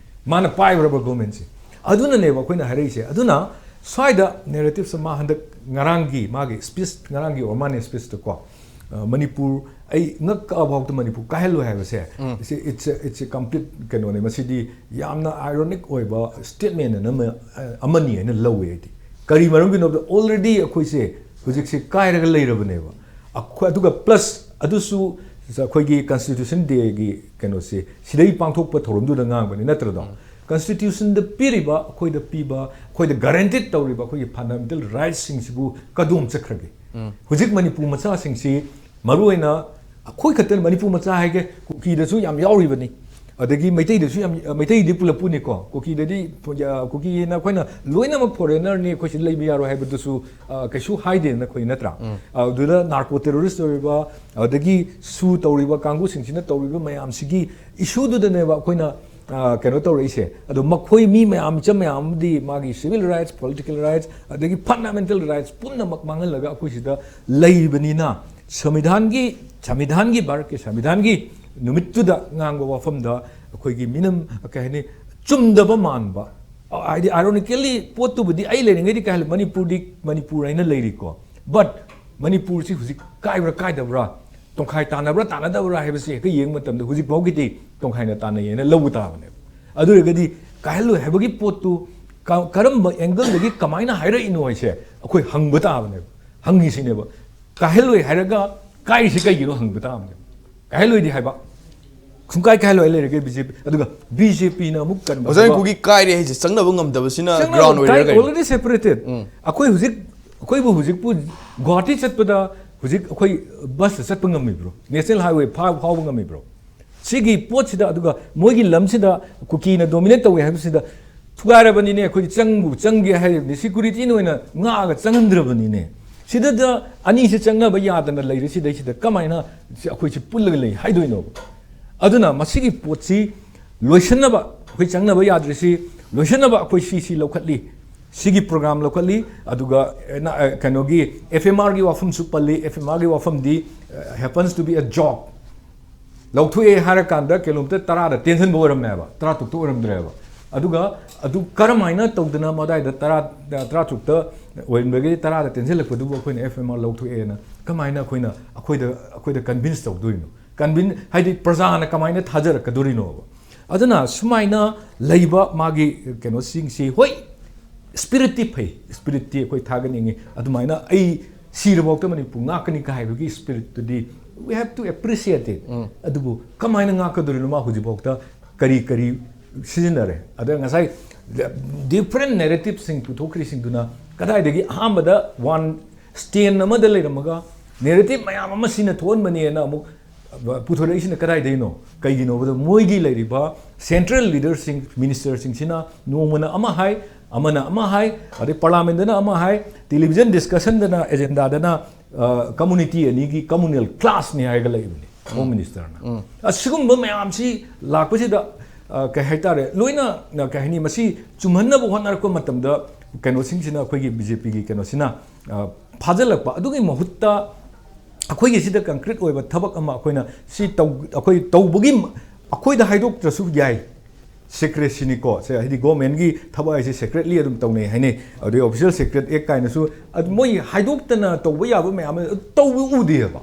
ꯃꯥꯅ ꯄꯥꯏꯕ꯭ꯔꯕ ꯒꯣꯔꯃꯦꯟꯁꯤ? ꯑꯗꯨꯅꯅꯦꯕ ꯑꯩꯈꯣꯏꯅ ꯍꯥꯏꯔꯛꯏꯁꯦ꯫ ꯑꯗꯨꯅ ꯁ꯭ꯋꯥꯏꯗ ꯅꯦꯔꯦꯇꯤꯞꯁ ꯑꯃ ꯍꯟꯗꯛ ꯉꯔꯥꯡꯒꯤ ꯃꯥꯒꯤ ꯁ꯭ꯄꯤꯁ, ꯉꯔꯥꯡꯒꯤ ꯑꯣꯔꯃꯥꯅꯤ ꯁ꯭ꯄꯤꯁꯇꯀꯣ, ꯑ, ꯃꯅꯤꯄꯨꯔ, ꯑꯩ ꯉꯛ ꯀꯛꯑ ꯐꯥꯎꯗ ꯃꯅꯤꯄꯨꯔ ꯀꯥꯏꯍꯜꯂꯣꯏ ꯍꯥꯏꯕꯁꯦ, ꯎꯝ꯫ It's a, it's a complete ꯀꯩꯅꯣꯅꯦ꯫ ꯃꯁꯤꯗꯤ ꯌꯥꯝꯅ ꯑꯥꯏꯔꯣꯅꯤꯛ ꯑꯣꯏꯕ ꯁ꯭ꯇꯦꯠꯃꯦꯟ ꯑꯃ, ꯑꯃꯅꯤ ꯍꯥꯏꯅ ꯂꯧꯋꯦ ꯑꯩꯗꯤ꯫ ꯀꯔꯤ ꯃꯔꯝꯒꯤꯅꯣ ꯍꯥꯏꯕꯗ, already ꯑꯩꯈꯣꯏꯁꯦ ꯍꯧꯖꯤꯛꯁꯦ ꯀꯥꯏꯔꯒ ꯂꯩꯔꯕꯅꯦꯕ꯫ ꯑꯩꯈꯣꯏ, ꯑꯗꯨꯒ ꯄ꯭ꯂꯁ ꯑꯗꯨꯁꯨ ꯑꯩꯈꯣꯏꯒꯤ ꯀꯟꯁꯇꯤꯇ꯭ꯌꯨꯁꯟ ꯗꯦꯒꯤ ꯀꯩꯅꯣꯁꯦ ꯁꯤꯗꯩ ꯄꯥꯡꯊꯣꯛꯄ ꯊꯧꯔꯝꯗꯨꯗ ꯉꯥꯡꯕꯅꯤ ꯅꯠꯇ꯭ꯔꯗꯣ? ꯎꯝ꯫ ꯀꯟꯁꯇꯤꯇ꯭ꯌꯨꯁꯟꯗ ꯄꯤꯔꯤꯕ, ꯑꯩꯈꯣꯏꯗ ꯄꯤꯕ, ꯑꯩꯈꯣꯏꯗ ꯒꯥꯔꯦꯟꯇꯤꯠ ꯇꯧꯔꯤꯕ ꯑꯩꯈꯣꯏꯒꯤ ꯐꯟꯗꯥꯃꯦꯟꯇꯦꯜ ꯔꯥꯏꯠꯁꯤꯡꯁꯤꯕꯨ ꯀꯗꯣꯝ ꯆꯠꯈ꯭ꯔꯒꯦ? ꯎꯝ꯫ ꯍꯧꯖꯤꯛ ꯃꯅꯤꯄꯨꯔ ꯃꯆꯥꯁꯤꯡꯁꯤ, ꯃꯔꯨꯑꯣꯏꯅ ꯑꯩꯈꯣꯏ ꯈꯛꯇ, ꯃꯅꯤꯄꯨꯔ ꯃꯆꯥ ꯍꯥꯏꯒꯦ, ꯀꯨꯀꯤꯗꯁꯨ ꯌꯥꯝ ꯌꯥꯎꯔꯤꯕꯅꯤ, ꯑꯗꯒꯤ ꯃꯩꯇꯩꯗꯁꯨ ꯌꯥꯝ, ꯃꯩꯇꯩꯗꯤ ꯄꯨꯂꯞ ꯄꯨꯅꯤꯀꯣ, ꯀꯨꯀꯤꯗꯗꯤ, ꯀꯨꯀꯤꯅ ꯑꯩꯈꯣꯏꯅ ꯂꯣꯏꯅꯃꯛ ꯐꯣꯔꯦꯅꯔꯅꯤ, ꯑꯩꯈꯣꯏ ꯁꯤꯗ ꯂꯩꯕ ꯌꯥꯔꯣꯏ ꯍꯥꯏꯕꯗꯨꯁꯨ, ꯑ, ꯀꯩꯁꯨ ꯍꯥꯏꯗꯦꯅ ꯑꯩꯈꯣꯏ, ꯅꯠꯇ꯭ꯔꯥ? ꯎꯝ꯫ ꯑꯗꯨꯗ ꯅꯥꯔꯀꯣ ꯇꯦꯔꯣꯔꯤꯁ ꯑꯣꯏꯔꯤꯕ, ꯑꯗꯒꯤ ꯁꯨ ꯇꯧꯔꯤꯕ ꯀꯥꯡꯕꯨꯁꯤꯡꯁꯤꯅ ꯇꯧꯔꯤꯕ ꯃꯌꯥꯝꯁꯤꯒꯤ ꯏꯁꯨꯗꯨꯗꯅꯦꯕ ꯑꯩꯈꯣꯏꯅ, ꯑ, ꯀꯩꯅꯣ ꯇꯧꯔꯛꯏꯁꯦ꯫ ꯑꯗꯣ ꯃꯈꯣꯏ ꯃꯤ ꯃꯌꯥꯝ, ꯃꯤꯆꯝ ꯃꯌꯥꯝ ꯑꯃꯗꯤ ꯃꯥꯒꯤ ꯁꯤꯚꯤꯜ ꯔꯥꯏꯠꯁ, ꯄꯣꯂꯤꯇꯤꯀꯦꯜ ꯔꯥꯏꯠꯁ, ꯑꯗꯒꯤ ꯐꯟꯗꯥꯃꯦꯟꯇꯦꯜ ꯔꯥꯏꯠꯁ ꯄꯨꯝꯅꯃꯛ ꯃꯥꯡꯍꯜꯂꯒ ꯑꯩꯈꯣꯏ ꯁꯤꯗ ꯂꯩꯕꯅꯤꯅ, ꯁꯪꯕꯤꯙꯥꯟꯒꯤ, ꯁꯪꯕꯤꯙꯥꯟꯒꯤ, ꯚꯥꯔꯠꯀꯤ ꯁꯪꯕꯤꯙꯥꯟꯒꯤ ꯅꯨꯃꯤꯠꯇꯨꯗ ꯉꯥꯡꯕ ꯋꯥꯐꯝꯗ ꯑꯩꯈꯣꯏꯒꯤ ꯃꯤꯅꯝ, ꯀꯩ ꯍꯥꯏꯅꯤ, ꯆꯨꯝꯗꯕ ꯃꯥꯟꯕ, ꯍꯥꯏꯗꯤ, ꯑꯥꯏꯔꯣꯅꯤꯀꯦꯜꯂꯤ ꯄꯣꯠꯇꯨꯕꯨꯗꯤ ꯑꯩ ꯂꯩꯔꯤꯉꯩꯗꯤ ꯀꯩ ꯍꯥꯏ-, ꯃꯅꯤꯄꯨꯔꯗꯤ ꯃꯅꯤꯄꯨꯔ ꯍꯥꯏꯅ ꯂꯩꯔꯤꯀꯣ, ꯕꯠ ꯃꯅꯤꯄꯨꯔꯁꯤ ꯍꯧꯖꯤꯛ ꯀꯥꯏꯕ꯭ꯔꯥ ꯀꯥꯏꯗꯕ꯭ꯔꯥ, ꯇꯣꯡꯈꯥꯏ ꯇꯥꯅꯕ꯭ꯔꯥ ꯇꯥꯅꯗꯕ꯭ꯔꯥ ꯍꯥꯏꯕꯁꯤ ꯍꯦꯛꯇ ꯌꯦꯡꯕ ꯃꯇꯝꯗ ꯍꯧꯖꯤꯛ ꯐꯥꯎꯒꯤꯗꯤ ꯇꯣꯡꯈꯥꯏꯅ ꯇꯥꯅꯩꯌꯦꯅ ꯂꯧꯕ ꯇꯥꯕꯅꯦꯕ꯫ ꯑꯗꯨ ꯑꯣꯏꯔꯒꯗꯤ ꯀꯥꯏꯍꯜꯂꯣꯏ ꯍꯥꯏꯕꯒꯤ ꯄꯣꯠꯇꯨ ꯀ-, ꯀꯔꯝꯕ ꯑꯦꯡꯒꯜꯗꯒꯤ ꯀꯃꯥꯏꯅ ꯍꯥꯏꯔꯛꯏꯅꯣ ꯍꯥꯏꯁꯦ ꯑꯩꯈꯣꯏ ꯍꯪꯕ ꯇꯥꯕꯅꯦꯕ꯫ ꯍꯪꯉꯤꯁꯤꯅꯦꯕ, ꯀꯥꯏꯍꯜꯂꯣꯏ ꯍꯥꯏꯔꯒ ꯀꯥꯏꯔꯤꯁꯤ ꯀꯩꯒꯤꯅꯣ ꯍꯪꯕ ꯇꯥꯕꯅꯦꯕ꯫ ꯀꯥꯏꯍꯜꯂꯣꯏꯗꯤ ꯍꯥꯏꯕ, ꯁꯨꯡꯀꯥꯏ ꯀꯥꯏꯍꯜꯂꯣꯏ ꯂꯩꯔꯒꯦ ꯕꯤ ꯖꯦ ꯄꯤ, ꯑꯗꯨꯒ ꯕꯤ ꯖꯦ ꯄꯤꯅ ꯑꯃꯨꯛ ꯀꯟꯕ ꯑꯣꯖꯥ, ꯊꯕꯛ ꯀꯨꯀꯤ ꯀꯥꯏꯔꯦ ꯍꯥꯏꯁꯦ ꯆꯪꯅꯕ ꯉꯝꯗꯕꯁꯤꯅ ꯆꯪꯅꯕ ꯒ꯭ꯔꯥꯎꯟ ꯑꯣꯏꯔꯤꯔꯥ ꯀꯥꯏ-, ꯀꯩꯅꯣ? Already separated꯫ ꯎꯝ꯫ ꯑꯩꯈꯣꯏ ꯍꯧꯖꯤꯛ, ꯑꯩꯈꯣꯏꯕꯨ ꯍꯧꯖꯤꯛꯄꯨ ꯒꯨꯋꯥꯍꯥꯇꯤ ꯆꯠꯄꯗ ꯍꯧꯖꯤꯛ ꯑꯩꯈꯣꯏ ꯕꯁꯇ ꯆꯠꯄ ꯉꯝꯃꯤꯕ꯭ꯔꯣ? ꯅꯦꯁꯅꯦꯜ ꯍꯥꯏꯋꯦ ꯐꯥ-, ꯐꯥꯎꯕ ꯉꯝꯃꯤꯕ꯭ꯔꯣ? ꯁꯤꯒꯤ ꯄꯣꯠꯁꯤꯗ, ꯑꯗꯨꯒ ꯃꯣꯏꯒꯤ ꯂꯝꯁꯤꯗ ꯀꯨꯀꯤꯅ ꯗꯣꯃꯤꯅꯦꯠ ꯇꯧꯋꯦ ꯍꯥꯏꯕꯁꯤꯗ ꯊꯨꯒꯥꯏꯔꯕꯅꯤꯅꯦ꯫ ꯑꯩꯈꯣꯏꯗꯤ ꯆꯪꯕꯨ ꯆꯪꯒꯦ ꯍꯥꯏꯔꯤꯕꯅꯤ, ꯁꯦꯀ꯭ꯌꯨꯔꯤꯇꯤꯅ ꯑꯣꯏꯅ ꯉꯥꯛꯑꯒ ꯆꯪꯍꯟꯗ꯭ꯔꯕꯅꯤꯅꯦ꯫ ꯁꯤꯗꯗ ꯑꯅꯤꯁꯤ ꯆꯪꯅꯕ ꯌꯥꯗꯅ ꯂꯩꯔꯤꯁꯤꯗꯩꯁꯤꯗ ꯀꯃꯥꯏꯅ ꯁꯤ ꯑꯩꯈꯣꯏꯁꯤ ꯄꯨꯜꯂꯒ ꯂꯩ ꯍꯥꯏꯗꯣꯏꯅꯣꯕ? ꯑꯗꯨꯅ ꯃꯁꯤꯒꯤ ꯄꯣꯠꯁꯤ ꯂꯣꯏꯁꯤꯟꯅꯕ, ꯑꯩꯈꯣꯏ ꯆꯪꯅꯕ ꯌꯥꯗ꯭ꯔꯤꯁꯤ ꯂꯣꯏꯁꯤꯟꯅꯕ ꯑꯩꯈꯣꯏ ꯁꯤ ꯁꯤ ꯂꯧꯈꯠꯂꯤ, ꯁꯤꯒꯤ ꯄ꯭ꯔꯣꯒ꯭ꯔꯥꯝ ꯂꯧꯈꯠꯂꯤ꯫ ꯑꯗꯨꯒ ꯑꯦ, ꯅ-, ꯑꯦ, ꯀꯩꯅꯣꯒꯤ ꯑꯦꯐ ꯑꯦꯝ ꯑꯥꯔꯒꯤ ꯋꯥꯐꯝꯁꯨ ꯄꯜꯂꯤ꯫ ꯑꯦꯐ ꯑꯦꯝ ꯑꯥꯔꯒꯤ ꯋꯥꯐꯝꯗꯤ, ꯑꯦ, happens to be a joke꯫ ꯂꯧꯊꯣꯛꯑꯦ ꯍꯥꯏꯔꯀꯥꯟꯗ ꯀꯤꯂꯣꯃꯤꯇꯔ ꯇꯔꯥꯗ ꯇꯦꯟꯁꯤꯟꯕ ꯑꯣꯏꯔꯝꯃꯦꯕ, ꯇꯔꯥꯇꯔꯨꯛꯇ ꯑꯣꯏꯔꯝꯗ꯭ꯔꯦꯕ꯫ ꯑꯗꯨꯒ ꯑꯗꯨ ꯀꯔꯝꯍꯥꯏꯅ ꯇꯧꯗꯅ ꯃꯗꯥꯏꯗ ꯇꯔꯥ, ꯇꯔꯥꯇꯔꯨꯛꯇ ꯑꯣꯏꯔꯝꯕꯒꯤ ꯇꯔꯥꯗ ꯇꯦꯟꯁꯤꯜꯂꯛꯄꯗꯨꯕꯨ ꯑꯩꯈꯣꯏꯅ ꯑꯦꯐ ꯑꯦꯝ ꯑꯥꯔ ꯂꯧꯊꯣꯛꯑꯦꯅ ꯀꯃꯥꯏꯅ ꯑꯩꯈꯣꯏꯅ, ꯑꯩꯈꯣꯏꯗ, ꯑꯩꯈꯣꯏꯗ ꯀꯟꯚꯤꯟꯁ ꯇꯧꯗꯣꯏꯅꯣ? ꯀꯟꯚꯤꯟ-, ꯍꯥꯏꯗꯤ ꯄ꯭ꯔꯖꯥꯅ ꯀꯃꯥꯏꯅ ꯊꯥꯖꯔꯛꯀꯗꯣꯔꯤꯅꯣꯕ? ꯑꯗꯨꯅ ꯁꯨꯃꯥꯏꯅ ꯂꯩꯕ ꯃꯥꯒꯤ ꯀꯩꯅꯣꯁꯤꯡꯁꯤ, ꯍꯣꯏ, ꯁ꯭ꯄꯤꯔꯤꯠꯇꯤ ꯐꯩ, ꯁ꯭ꯄꯤꯔꯤꯠꯇꯤ ꯑꯩꯈꯣꯏ ꯊꯥꯒꯠꯅꯤꯡꯉꯤ꯫ ꯑꯗꯨꯃꯥꯏꯅ ꯑꯩ ꯁꯤꯔꯐꯥꯎꯗ Manipur ꯉꯥꯛꯀꯅꯤ ꯀꯥꯏꯕꯒꯤ ꯁ꯭ꯄꯤꯔꯤꯠꯇꯨꯗꯤ we have to appreciate it꯫ ꯑꯗꯨꯕꯨ ꯀꯃꯥꯏꯅ ꯉꯥꯛꯀꯗꯣꯔꯤꯅꯣ? ꯃꯥ ꯍꯧꯖꯤꯛꯐꯥꯎꯗ ꯀꯔꯤ ꯀꯔꯤ ꯁꯤꯖꯤꯟꯅꯔꯦ? ꯑꯗ ꯉꯁꯥꯏ different narrativeꯁꯤꯡ ꯄꯨꯊꯣꯛꯈ꯭ꯔꯤꯁꯤꯡꯗꯨꯅ ꯀꯗꯥꯏꯗꯒꯤ? ꯑꯍꯥꯟꯕꯗ ꯋꯥꯟ ꯁ꯭ꯇꯦꯟ ꯑꯃꯗ ꯂꯩꯔꯝꯃꯒ narrative ꯃꯌꯥꯝ ꯑꯃ ꯁꯤꯅ ꯊꯣꯛꯍꯟꯕꯅꯦꯅ ꯑꯃꯨꯛ ꯄꯨꯊꯣꯔꯛꯏꯁꯤꯅ ꯀꯗꯥꯏꯗꯒꯤꯅꯣ? ꯀꯩꯒꯤꯅꯣꯕꯗ ꯃꯣꯏꯒꯤ ꯂꯩꯔꯤꯕ central leaderꯁꯤꯡ, ministerꯁꯤꯡꯁꯤꯅ ꯅꯣꯡꯃꯅ ꯑꯃ ꯍꯥꯏ, ꯑꯃꯅ ꯑꯃ ꯍꯥꯏ, ꯑꯗꯩ parliamentꯇꯅ ꯑꯃ ꯍꯥꯏ, television discussionꯗꯅ, agendaꯗꯅ, ꯑ, community ꯑꯅꯤꯒꯤ communal clashꯅꯤ ꯍꯥꯏꯔꯒ ꯂꯩꯕꯅꯤ Home Ministerꯅ꯫ ꯑꯁꯤꯒꯨꯝꯕ ꯃꯌꯥꯝꯁꯤ ꯂꯥꯛꯄꯁꯤꯗ, ꯑ, ꯀꯩ ꯍꯥꯏꯇꯥꯔꯦ, ꯂꯣꯏꯅ, ꯑ, ꯀꯩ ꯍꯥꯏꯅꯤ, ꯃꯁꯤ ꯆꯨꯝꯍꯟꯅꯕ ꯍꯣꯠꯅꯔꯛꯄ ꯃꯇꯝꯗ ꯀꯩꯅꯣꯁꯤꯡꯁꯤꯅ, ꯑꯩꯈꯣꯏꯒꯤ BJPꯒꯤ ꯀꯩꯅꯣꯁꯤꯅ, ꯑ, ꯐꯥꯖꯤꯜꯂꯛꯄ꯫ ꯑꯗꯨꯒꯤ ꯃꯍꯨꯠꯇ ꯑꯩꯈꯣꯏꯒꯤ ꯁꯤꯗ concrete ꯑꯣꯏꯕ ꯊꯕꯛ ꯑꯃ ꯑꯩꯈꯣꯏꯅ ꯁꯤ ꯇꯧ-, ꯑꯩꯈꯣꯏ ꯇꯧꯕꯒꯤ ꯃ-, ꯑꯩꯈꯣꯏꯗ ꯍꯥꯏꯗꯣꯛꯇ꯭ꯔꯁꯨ ꯌꯥꯏ꯫ Secrecyꯅꯤꯀꯣ, ꯁꯦ, ꯍꯥꯏꯗꯤ governmentꯀꯤ ꯊꯕꯛ ꯍꯥꯏꯁꯦ secretly ꯑꯗꯨꯝ ꯇꯧꯅꯩ ꯍꯥꯏꯅꯩ꯫ ꯑꯗꯩ Official Secret Act ꯀꯥꯏꯅꯁꯨ, ꯑꯗꯨ ꯃꯣꯏ ꯍꯥꯏꯗꯣꯛꯇꯅ ꯇꯧꯕ ꯌꯥꯕ ꯃꯌꯥꯝ ꯑꯃ ꯇꯧꯕ ꯎꯗꯦꯕ꯫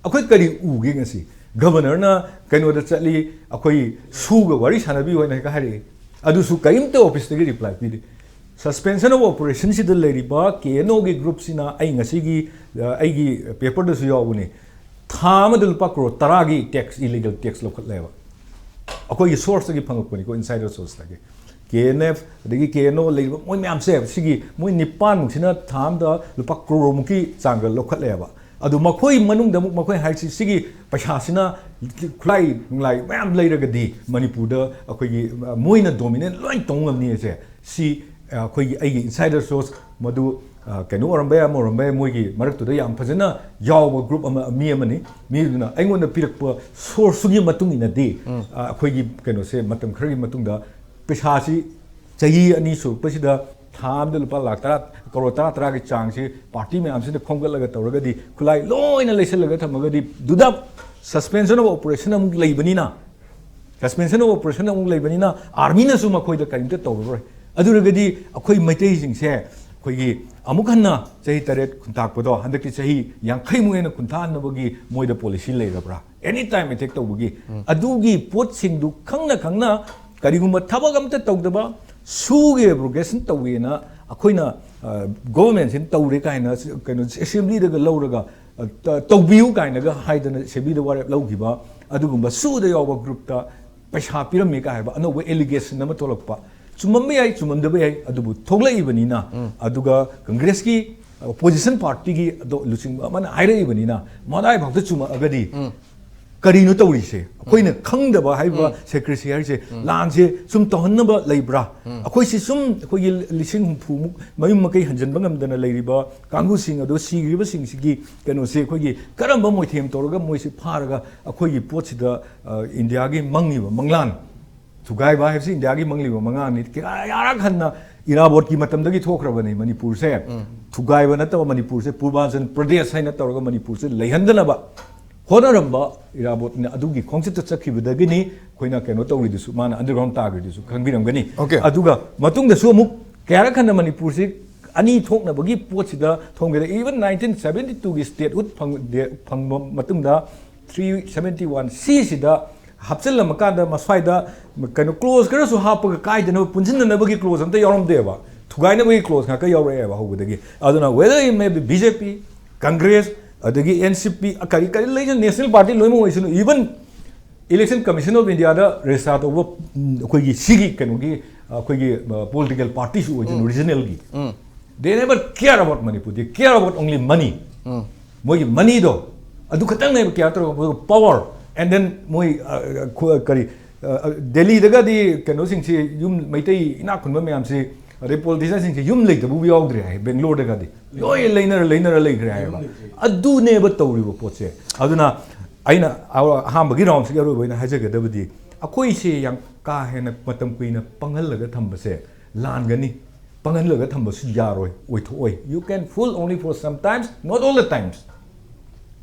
ꯑꯩꯈꯣꯏ ꯀꯔꯤ ꯎꯒꯦ ꯉꯁꯤ? Governorꯅ ꯀꯩꯅꯣꯗ ꯆꯠꯂꯤ, ꯑꯩꯈꯣꯏ ꯁꯨꯒ ꯋꯥꯔꯤ ꯁꯥꯟꯅꯕꯤꯌꯨ ꯍꯥꯏꯅ ꯍꯦꯛꯇ ꯍꯥꯏꯔꯛꯏ꯫ ꯑꯗꯨꯁꯨ ꯀꯔꯤꯝꯇ officeꯇꯒꯤ reply ꯄꯤꯗꯦ꯫ Suspension of Operationꯁꯤꯗ ꯂꯩꯔꯤꯕ KNOꯒꯤ groupꯁꯤꯅ ꯑꯩ ꯉꯁꯤꯒꯤ, ꯑ, ꯑꯩꯒꯤ paperꯗꯁꯨ ꯌꯥꯎꯕꯅꯤ, ꯊꯥ ꯑꯃꯗ ꯂꯨꯄꯥ ꯀ꯭ꯔꯣꯔ ꯇꯔꯥꯒꯤ tax, illegal tax ꯂꯧꯈꯠꯂꯦꯕ꯫ ꯑꯩꯈꯣꯏꯒꯤ sourceꯇꯒꯤ ꯐꯪꯉꯛꯄꯅꯤꯀꯣ, insider sourceꯇꯒꯤ꯫ KNF, ꯑꯗꯒꯤ KNO ꯂꯩꯔꯤꯕ ꯃꯣꯏ ꯃꯌꯥꯝꯁꯦ, ꯁꯤꯒꯤ ꯃꯣꯏ ꯅꯤꯄꯥꯟꯃꯨꯛꯁꯤꯅ ꯊꯥ ꯑꯃꯗ ꯂꯨꯄꯥ ꯀ꯭ꯔꯣꯔꯃꯨꯛꯀꯤ ꯆꯥꯡꯗ ꯂꯧꯈꯠꯂꯦꯕ꯫ ꯑꯗꯨ ꯃꯈꯣꯏ ꯃꯅꯨꯡꯗ ꯑꯃꯨꯛ ꯃꯈꯣꯏ ꯍꯥꯏꯁꯤ, ꯁꯤꯒꯤ ꯄꯩꯁꯥꯁꯤꯅ ꯈꯨꯠꯂꯥꯏ ꯅꯨꯡꯂꯥꯏ ꯃꯌꯥꯝ ꯂꯩꯔꯒꯗꯤ ꯃꯅꯤꯄꯨꯔꯗ ꯑꯩꯈꯣꯏꯒꯤ, ꯑ, ꯃꯣꯏꯅ dominate ꯂꯣꯏ ꯇꯧ ꯉꯝꯅꯤ ꯍꯥꯏꯁꯦ꯫ ꯁꯤ, ꯑ, ꯑꯩꯈꯣꯏꯒꯤ, ꯑꯩꯒꯤ insider source ꯃꯗꯨ ꯑ, ꯀꯩꯅꯣ ꯑꯣꯏꯔꯝꯕ ꯌꯥꯏ, ꯑꯃ ꯑꯣꯏꯔꯝꯕ ꯌꯥꯏ, ꯃꯣꯏꯒꯤ ꯃꯔꯛꯇꯨꯗ ꯌꯥꯝ ꯐꯖꯅ ꯌꯥꯎꯕ ꯒ꯭ꯔꯨꯞ ꯑꯃ, ꯃꯤ ꯑꯃꯅꯤ꯫ ꯃꯤꯗꯨꯅ ꯑꯩꯉꯣꯟꯗ ꯄꯤꯔꯛꯄ ꯁꯣꯔꯁꯇꯨꯒꯤ ꯃꯇꯨꯡ ꯏꯟꯅꯗꯤ, ꯑ, ꯑꯩꯈꯣꯏꯒꯤ ꯀꯩꯅꯣꯁꯦ ꯃꯇꯝ ꯈꯔꯒꯤ ꯃꯇꯨꯡꯗ ꯄꯩꯁꯥꯁꯤ ꯆꯍꯤ ꯑꯅꯤ ꯁꯨꯔꯛꯄꯁꯤꯗ ꯊꯥ ꯑꯃꯗ ꯂꯨꯄꯥ ꯂꯥꯈ ꯇꯔꯥ, ꯀꯔꯣꯔ ꯇꯔꯥ, ꯇꯔꯥꯒꯤ ꯆꯥꯡꯁꯤ ꯄꯥꯔꯇꯤ ꯃꯌꯥꯝꯁꯤꯅ ꯈꯣꯝꯒꯠꯂꯒ ꯇꯧꯔꯒꯗꯤ, ꯈꯨꯠꯂꯥꯏ ꯂꯣꯏꯅ ꯂꯩꯁꯜꯂꯒ ꯊꯝꯃꯒꯗꯤ, ꯗꯨꯗ suspension of operation ꯑꯃꯨꯛ ꯂꯩꯕꯅꯤꯅ, suspension of operation ꯑꯃꯨꯛ ꯂꯩꯕꯅꯤꯅ, ꯑꯥꯔꯃꯤꯅꯁꯨ ꯃꯈꯣꯏꯗ ꯀꯔꯤꯝꯇ ꯇꯧꯔꯔꯣꯏ꯫ ꯑꯗꯨ ꯑꯣꯏꯔꯒꯗꯤ ꯑꯩꯈꯣꯏ ꯃꯩꯇꯩꯁꯤꯡꯁꯦ ꯑꯩꯈꯣꯏꯒꯤ ꯑꯃꯨꯛ ꯍꯟꯅ ꯆꯍꯤ ꯇꯔꯦꯠ ꯈꯨꯟꯇꯥꯛꯄꯗꯣ, ꯍꯟꯗꯛꯇꯤ ꯆꯍꯤ ꯌꯥꯡꯈꯩꯃꯨꯛ ꯍꯦꯟꯅ ꯈꯨꯟꯊꯥꯍꯟꯅꯕꯒꯤ ꯃꯣꯏꯗ ꯄꯣꯂꯤꯁꯤ ꯂꯩꯔꯕ꯭ꯔꯥ? Any time attack ꯇꯧꯕꯒꯤ꯫ ꯑꯗꯨꯒꯤ ꯄꯣꯠꯁꯤꯡꯗꯨ ꯈꯪꯅ ꯈꯪꯅ ꯀꯔꯤꯒꯨꯝꯕ ꯊꯕꯛ ꯑꯝꯇ ꯇꯧꯗꯕ, ꯁꯨꯒꯦ, abrogation ꯇꯧꯒꯦꯅ ꯑꯩꯈꯣꯏꯅ, ꯑ, ꯒꯣꯚꯔꯟꯃꯦꯟꯁꯤꯅ ꯇꯧꯔꯦ ꯀꯥꯏꯅ ꯀꯩꯅꯣ ꯑꯦꯁꯦꯝꯕ꯭ꯂꯤꯗꯒ ꯂꯧꯔꯒ, ꯑ, ꯇ-, ꯇꯧꯕꯤꯌꯨ ꯀꯥꯏꯅꯒ ꯍꯥꯏꯗꯅ ꯑꯦꯁꯦꯝꯕ꯭ꯂꯤꯗ ꯋꯥꯔꯦꯞ ꯂꯧꯈꯤꯕ, ꯑꯗꯨꯒꯨꯝꯕ ꯁꯨꯗ ꯌꯥꯎꯕ ꯒ꯭ꯔꯨꯞꯇ ꯄꯩꯁꯥ ꯄꯤꯔꯝꯃꯤ ꯀꯥꯏ ꯍꯥꯏꯕ ꯑꯅꯧꯕ allegation ꯑꯃ ꯊꯣꯛꯂꯛꯄ꯫ ꯆꯨꯝꯃꯝꯕ ꯌꯥꯏ, ꯆꯨꯝꯃꯝꯗꯕ ꯌꯥꯏ, ꯑꯗꯨꯕꯨ ꯊꯣꯛꯂꯛꯏꯕꯅꯤꯅ, ꯑꯗꯨꯒ ꯀꯪꯒ꯭ꯔꯦꯁꯀꯤ opposition partyꯒꯤ ꯑꯗꯣ ꯂꯨꯆꯤꯡꯕ ꯑꯃꯅ ꯍꯥꯏꯔꯛꯏꯕꯅꯤꯅ, ꯃꯗꯥꯏꯐꯥꯎꯗ ꯆꯨꯝꯃꯛꯑꯒꯗꯤ ꯀꯔꯤꯅꯣ ꯇꯧꯔꯤꯁꯦ? ꯑꯩꯈꯣꯏꯅ ꯈꯪꯗꯕ ꯍꯥꯏꯔꯤꯕ secrecy ꯍꯥꯏꯔꯤꯁꯦ, ꯂꯥꯟꯁꯦ ꯁꯨꯝ ꯇꯧꯍꯟꯅꯕ ꯂꯩꯕ꯭ꯔꯥ? ꯑꯩꯈꯣꯏꯁꯤ ꯁꯨꯝ ꯑꯩꯈꯣꯏꯒꯤ ꯂꯤꯁꯤꯡ ꯍꯨꯝꯐꯨꯃꯨꯛ ꯃꯌꯨꯝ ꯃꯀꯩ ꯍꯟꯖꯤꯟꯕ ꯉꯝꯗꯅ ꯂꯩꯔꯤꯕ ꯀꯥꯡꯕꯨꯁꯤꯡ ꯑꯗꯣ, ꯁꯤꯈ꯭ꯔꯤꯕꯁꯤꯡꯁꯤꯒꯤ ꯀꯩꯅꯣꯁꯦ ꯑꯩꯈꯣꯏꯒꯤ ꯀꯔꯝꯕ ꯃꯣꯏꯊꯦꯝ ꯇꯧꯔꯒ ꯃꯣꯏꯁꯤ ꯐꯥꯔꯒ ꯑꯩꯈꯣꯏꯒꯤ ꯄꯣꯠꯁꯤꯗ, ꯑ, ꯏꯟꯗꯤꯌꯥꯒꯤ ꯃꯪꯉꯤꯕ ꯃꯪꯂꯥꯟ ꯊꯨꯒꯥꯏꯕ ꯍꯥꯏꯕꯁꯤ ꯏꯟꯗꯤꯌꯥꯒꯤ ꯃꯪꯂꯤꯕ ꯃꯪꯂꯥꯟꯅꯤ꯫ ꯀꯌꯥꯔꯛ ꯍꯟꯅ ꯏꯔꯥꯕꯣꯠꯀꯤ ꯃꯇꯝꯗꯒꯤ ꯊꯣꯛꯈ꯭ꯔꯕꯅꯤ ꯃꯅꯤꯄꯨꯔꯁꯦ꯫ ꯊꯨꯒꯥꯏꯕ ꯅꯠꯇꯕ ꯃꯅꯤꯄꯨꯔꯁꯦ ꯄꯨꯔꯕꯥꯟꯆꯜ ꯄ꯭ꯔꯗꯦꯁ ꯍꯥꯏꯅ ꯇꯧꯔꯒ ꯃꯅꯤꯄꯨꯔꯁꯦ ꯂꯩꯍꯟꯗꯅꯕ ꯍꯣꯠꯅꯔꯝꯕ ꯏꯔꯥꯕꯣꯠꯅ ꯑꯗꯨꯒꯤ ꯈꯣꯡꯆꯠꯇ ꯆꯠꯈꯤꯕꯗꯒꯤꯅꯤ ꯑꯩꯈꯣꯏꯅ ꯀꯩꯅꯣ ꯇꯧꯔꯤꯗꯨꯁꯨ, ꯃꯥꯅ underground ꯇꯥꯈ꯭ꯔꯤꯗꯨꯁꯨ ꯈꯪꯕꯤꯔꯝꯒꯅꯤ꯫ Okay. ꯑꯗꯨꯒ ꯃꯇꯨꯡꯗꯁꯨ ꯑꯃꯨꯛ ꯀꯌꯥꯔꯛ ꯍꯟꯅ ꯃꯅꯤꯄꯨꯔꯁꯤ ꯑꯅꯤ ꯊꯣꯛꯅꯕꯒꯤ ꯄꯣꯠꯁꯤꯗ ꯊꯣꯡꯒꯦꯗ, even nineteen seventy twoꯒꯤ statehood ꯐꯪ-, ꯗꯦ-, ꯐꯪꯕ ꯃꯇꯨꯡꯗ three seventy one C ꯁꯤꯗ ꯍꯥꯞꯆꯤꯜꯂꯝꯃꯀꯥꯟꯗ ꯃꯁ꯭ꯋꯥꯏꯗ ꯀꯩꯅꯣ clause ꯈꯔꯁꯨ ꯍꯥꯞꯄꯒ ꯀꯥꯏꯗꯅꯕ ꯄꯨꯟꯁꯤꯟꯅꯅꯕꯒꯤ clause ꯑꯝꯇ ꯌꯥꯎꯔꯝꯗꯦꯕ, ꯊꯨꯒꯥꯏꯅꯕꯒꯤ clause ꯉꯥꯛꯇ ꯌꯥꯎꯔꯛꯑꯦꯕ ꯍꯧꯕꯗꯒꯤ꯫ ꯑꯗꯨꯅ whether it may be BJP, Congress, ꯑꯗꯒꯤ NCP, ꯀꯔꯤ ꯀꯔꯤ ꯂꯩꯁꯅꯨ, National Party ꯂꯣꯏꯅꯃꯛ ꯑꯣꯏꯁꯅꯨ, even Election Commission of Indiaꯗ register ꯇꯧꯕ, ꯎꯝ, ꯑꯩꯈꯣꯏꯒꯤ ꯁꯤꯒꯤ ꯀꯩꯅꯣꯒꯤ, ꯑꯩꯈꯣꯏꯒꯤ, ꯑ, political partyꯁꯨ ꯑꯣꯏꯁꯅꯨ, regionalꯒꯤ, they never care about Manipur, they care about only money꯫ ꯃꯣꯏꯒꯤ moneyꯗꯣ ꯑꯗꯨ ꯈꯛꯇꯪꯅꯦꯕ care ꯇꯧꯔꯒ, power, and then ꯃꯣꯏ, ꯑ, ꯈꯨ-, ꯀꯔꯤ, ꯑ, ꯗꯦꯜꯂꯤꯗꯒꯗꯤ ꯀꯩꯅꯣꯁꯤꯡꯁꯤ, ꯌꯨꯝ ꯃꯩꯇꯩ ꯏꯅꯥꯛ ꯈꯨꯟꯕ ꯃꯌꯥꯝꯁꯤ ꯑꯗꯩ ꯄꯣꯂꯤꯇꯤꯁꯤꯌꯥꯟꯁꯤꯡꯁꯦ ꯌꯨꯝ ꯂꯩꯇꯕꯕꯨ ꯌꯥꯎꯗ꯭ꯔꯦ ꯍꯥꯏ, ꯕꯦꯡꯒ꯭ꯂꯣꯔꯗꯒꯗꯤ ꯂꯣꯏ ꯂꯩꯅꯔ ꯂꯩꯅꯔ ꯂꯩꯈ꯭ꯔꯦ ꯍꯥꯏꯕ꯫ ꯑꯗꯨꯅꯦꯕ ꯇꯧꯔꯤꯕ ꯄꯣꯠꯁꯦ꯫ ꯑꯗꯨꯅ ꯑꯩꯅ ꯑꯍꯥꯟꯕꯒꯤ ꯔꯥꯎꯟꯁꯤꯒꯤ ꯑꯔꯣꯏꯕ ꯑꯣꯏꯅ ꯍꯥꯏꯖꯒꯗꯕꯗꯤ, ꯑꯩꯈꯣꯏꯁꯦ ꯌꯥꯝ ꯀꯥ ꯍꯦꯟꯅ ꯃꯇꯝ ꯀꯨꯏꯅ ꯄꯪꯍꯜꯂꯒ ꯊꯝꯕꯁꯦ ꯂꯥꯟꯒꯅꯤ꯫ ꯄꯪꯍꯜꯂꯒ ꯊꯝꯕꯁꯨ ꯌꯥꯔꯣꯏ, ꯑꯣꯏꯊꯣꯛꯑꯣꯏ꯫ You can fool only for some times, not all the times.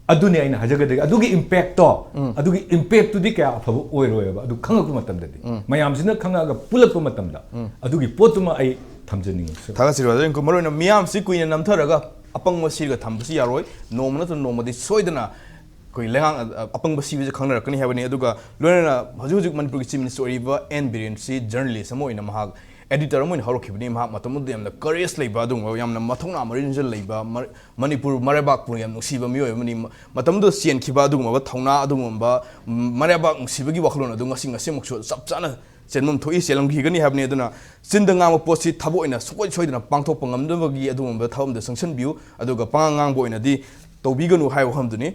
ꯑꯗꯨꯅꯤ ꯑꯩꯅ ꯍꯥꯏꯖꯒꯗꯒꯦ꯫ ꯑꯗꯨꯒꯤ ꯏꯝꯄꯦꯛꯇꯣ, ꯑꯗꯨꯒꯤ ꯏꯝꯄꯦꯛꯇꯨꯗꯤ ꯀꯌꯥ ꯑꯐꯕ ꯑꯣꯏꯔꯣꯏꯕ꯫ ꯑꯗꯨ ꯈꯪꯉꯛꯄ ꯃꯇꯝꯗꯗꯤ, ꯃꯌꯥꯝꯁꯤꯅ ꯈꯪꯉꯛꯑꯒ ꯄꯨꯜꯂꯛꯄ ꯃꯇꯝꯗ, ꯑꯗꯨꯒꯤ ꯄꯣꯠꯇꯨꯃ ꯑꯩ ꯊꯝꯖꯅꯤꯡꯉꯤ꯫ ꯊꯥꯒꯠꯆꯔꯤ, ꯕ꯭ꯔꯗꯔ꯫ ꯃꯔꯨꯑꯣꯏꯅ ꯃꯤꯌꯥꯝꯁꯤ ꯀꯨꯏꯅ ꯅꯝꯊꯔꯒ ꯑꯄꯪꯕ ꯁꯤꯔꯒ ꯊꯝꯕꯁꯤ ꯌꯥꯔꯣꯏ꯫ ꯅꯣꯡꯃ ꯅꯠꯇ꯭ꯔꯒ ꯅꯣꯡꯃꯗꯤ ꯁꯣꯏꯗꯅ ꯑꯩꯈꯣꯏ ꯂꯩꯉꯥꯛ ꯑꯄꯪꯕ ꯁꯤꯕꯁꯤ ꯈꯪꯅꯔꯛꯀꯅꯤ ꯍꯥꯏꯕꯅꯤ꯫ ꯑꯗꯨꯒ ꯂꯣꯏꯅꯅ ꯍꯧꯖꯤꯛ ꯍꯧꯖꯤꯛ ꯃꯅꯤꯄꯨꯔꯒꯤ ꯆꯤꯐ ꯃꯤꯅꯤꯁꯇꯔ ꯑꯣꯏꯔꯤꯕ ꯑꯦꯟ ꯕꯤꯔꯦꯟꯁꯤ ꯖꯔꯅꯦꯂꯤꯁ ꯑꯃ ꯑꯣꯏꯅ ꯃꯍꯥꯛ ꯑꯦꯗꯤꯇꯔ ꯑꯃ ꯑꯣꯏꯅ ꯍꯧꯔꯛꯈꯤꯕꯅꯤ꯫ ꯃꯍꯥꯛ ꯃꯇꯝꯗꯨꯗ ꯌꯥꯝꯅ ꯀꯔꯦꯖ ꯂꯩꯕ, ꯑꯗꯨꯒꯨꯝꯕ ꯌꯥꯝꯅ ꯃꯊꯧꯅꯥ ꯃꯔꯤꯟꯖ ꯂꯩꯕ, ꯃ-, ꯃꯅꯤꯄꯨꯔ ꯃꯔꯩꯕꯥꯛꯄꯨ ꯌꯥꯝ ꯅꯨꯡꯁꯤꯕ ꯃꯤꯑꯣꯏ ꯑꯃꯅꯤ꯫ ꯃ-, ꯃꯇꯝꯗꯨꯗ ꯆꯦꯟꯈꯤꯕ ꯑꯗꯨꯒꯨꯝꯂꯕ ꯊꯧꯅꯥ, ꯑꯗꯨꯒꯨꯝꯕ ꯃꯔꯩꯕꯥꯛ ꯅꯨꯡꯁꯤꯕꯒꯤ ꯋꯥꯈꯜꯂꯣꯟ ꯑꯗꯨ ꯉꯁꯤ, ꯉꯁꯤꯃꯛꯁꯨ ꯆꯞ ꯆꯥꯅ ꯆꯦꯟꯐꯝ ꯊꯣꯛꯏ, ꯆꯦꯜꯂꯝꯈꯤꯒꯅꯤ ꯍꯥꯏꯕꯅꯤ꯫ ꯑꯗꯨꯅ ꯆꯤꯟꯗ ꯉꯥꯡꯕ ꯄꯣꯠꯁꯤ ꯊꯕꯛ ꯑꯣꯏꯅ ꯁꯨꯡꯁꯣꯏ ꯁꯣꯏꯗꯅ ꯄꯥꯡꯊꯣꯛꯄ ꯉꯝꯅꯕꯒꯤ ꯑꯗꯨꯒꯨꯝꯕ ꯊꯕꯛ ꯑꯃꯗ ꯆꯪꯁꯤꯟꯕꯤꯌꯨ, ꯑꯗꯨꯒ ꯄꯉꯥꯡ ꯉꯥꯡꯕ ꯑꯣꯏꯅꯗꯤ ꯇꯧꯕꯤꯒꯅꯨ ꯍꯥꯏꯕ ꯋꯥꯐꯝꯗꯨꯅꯤ꯫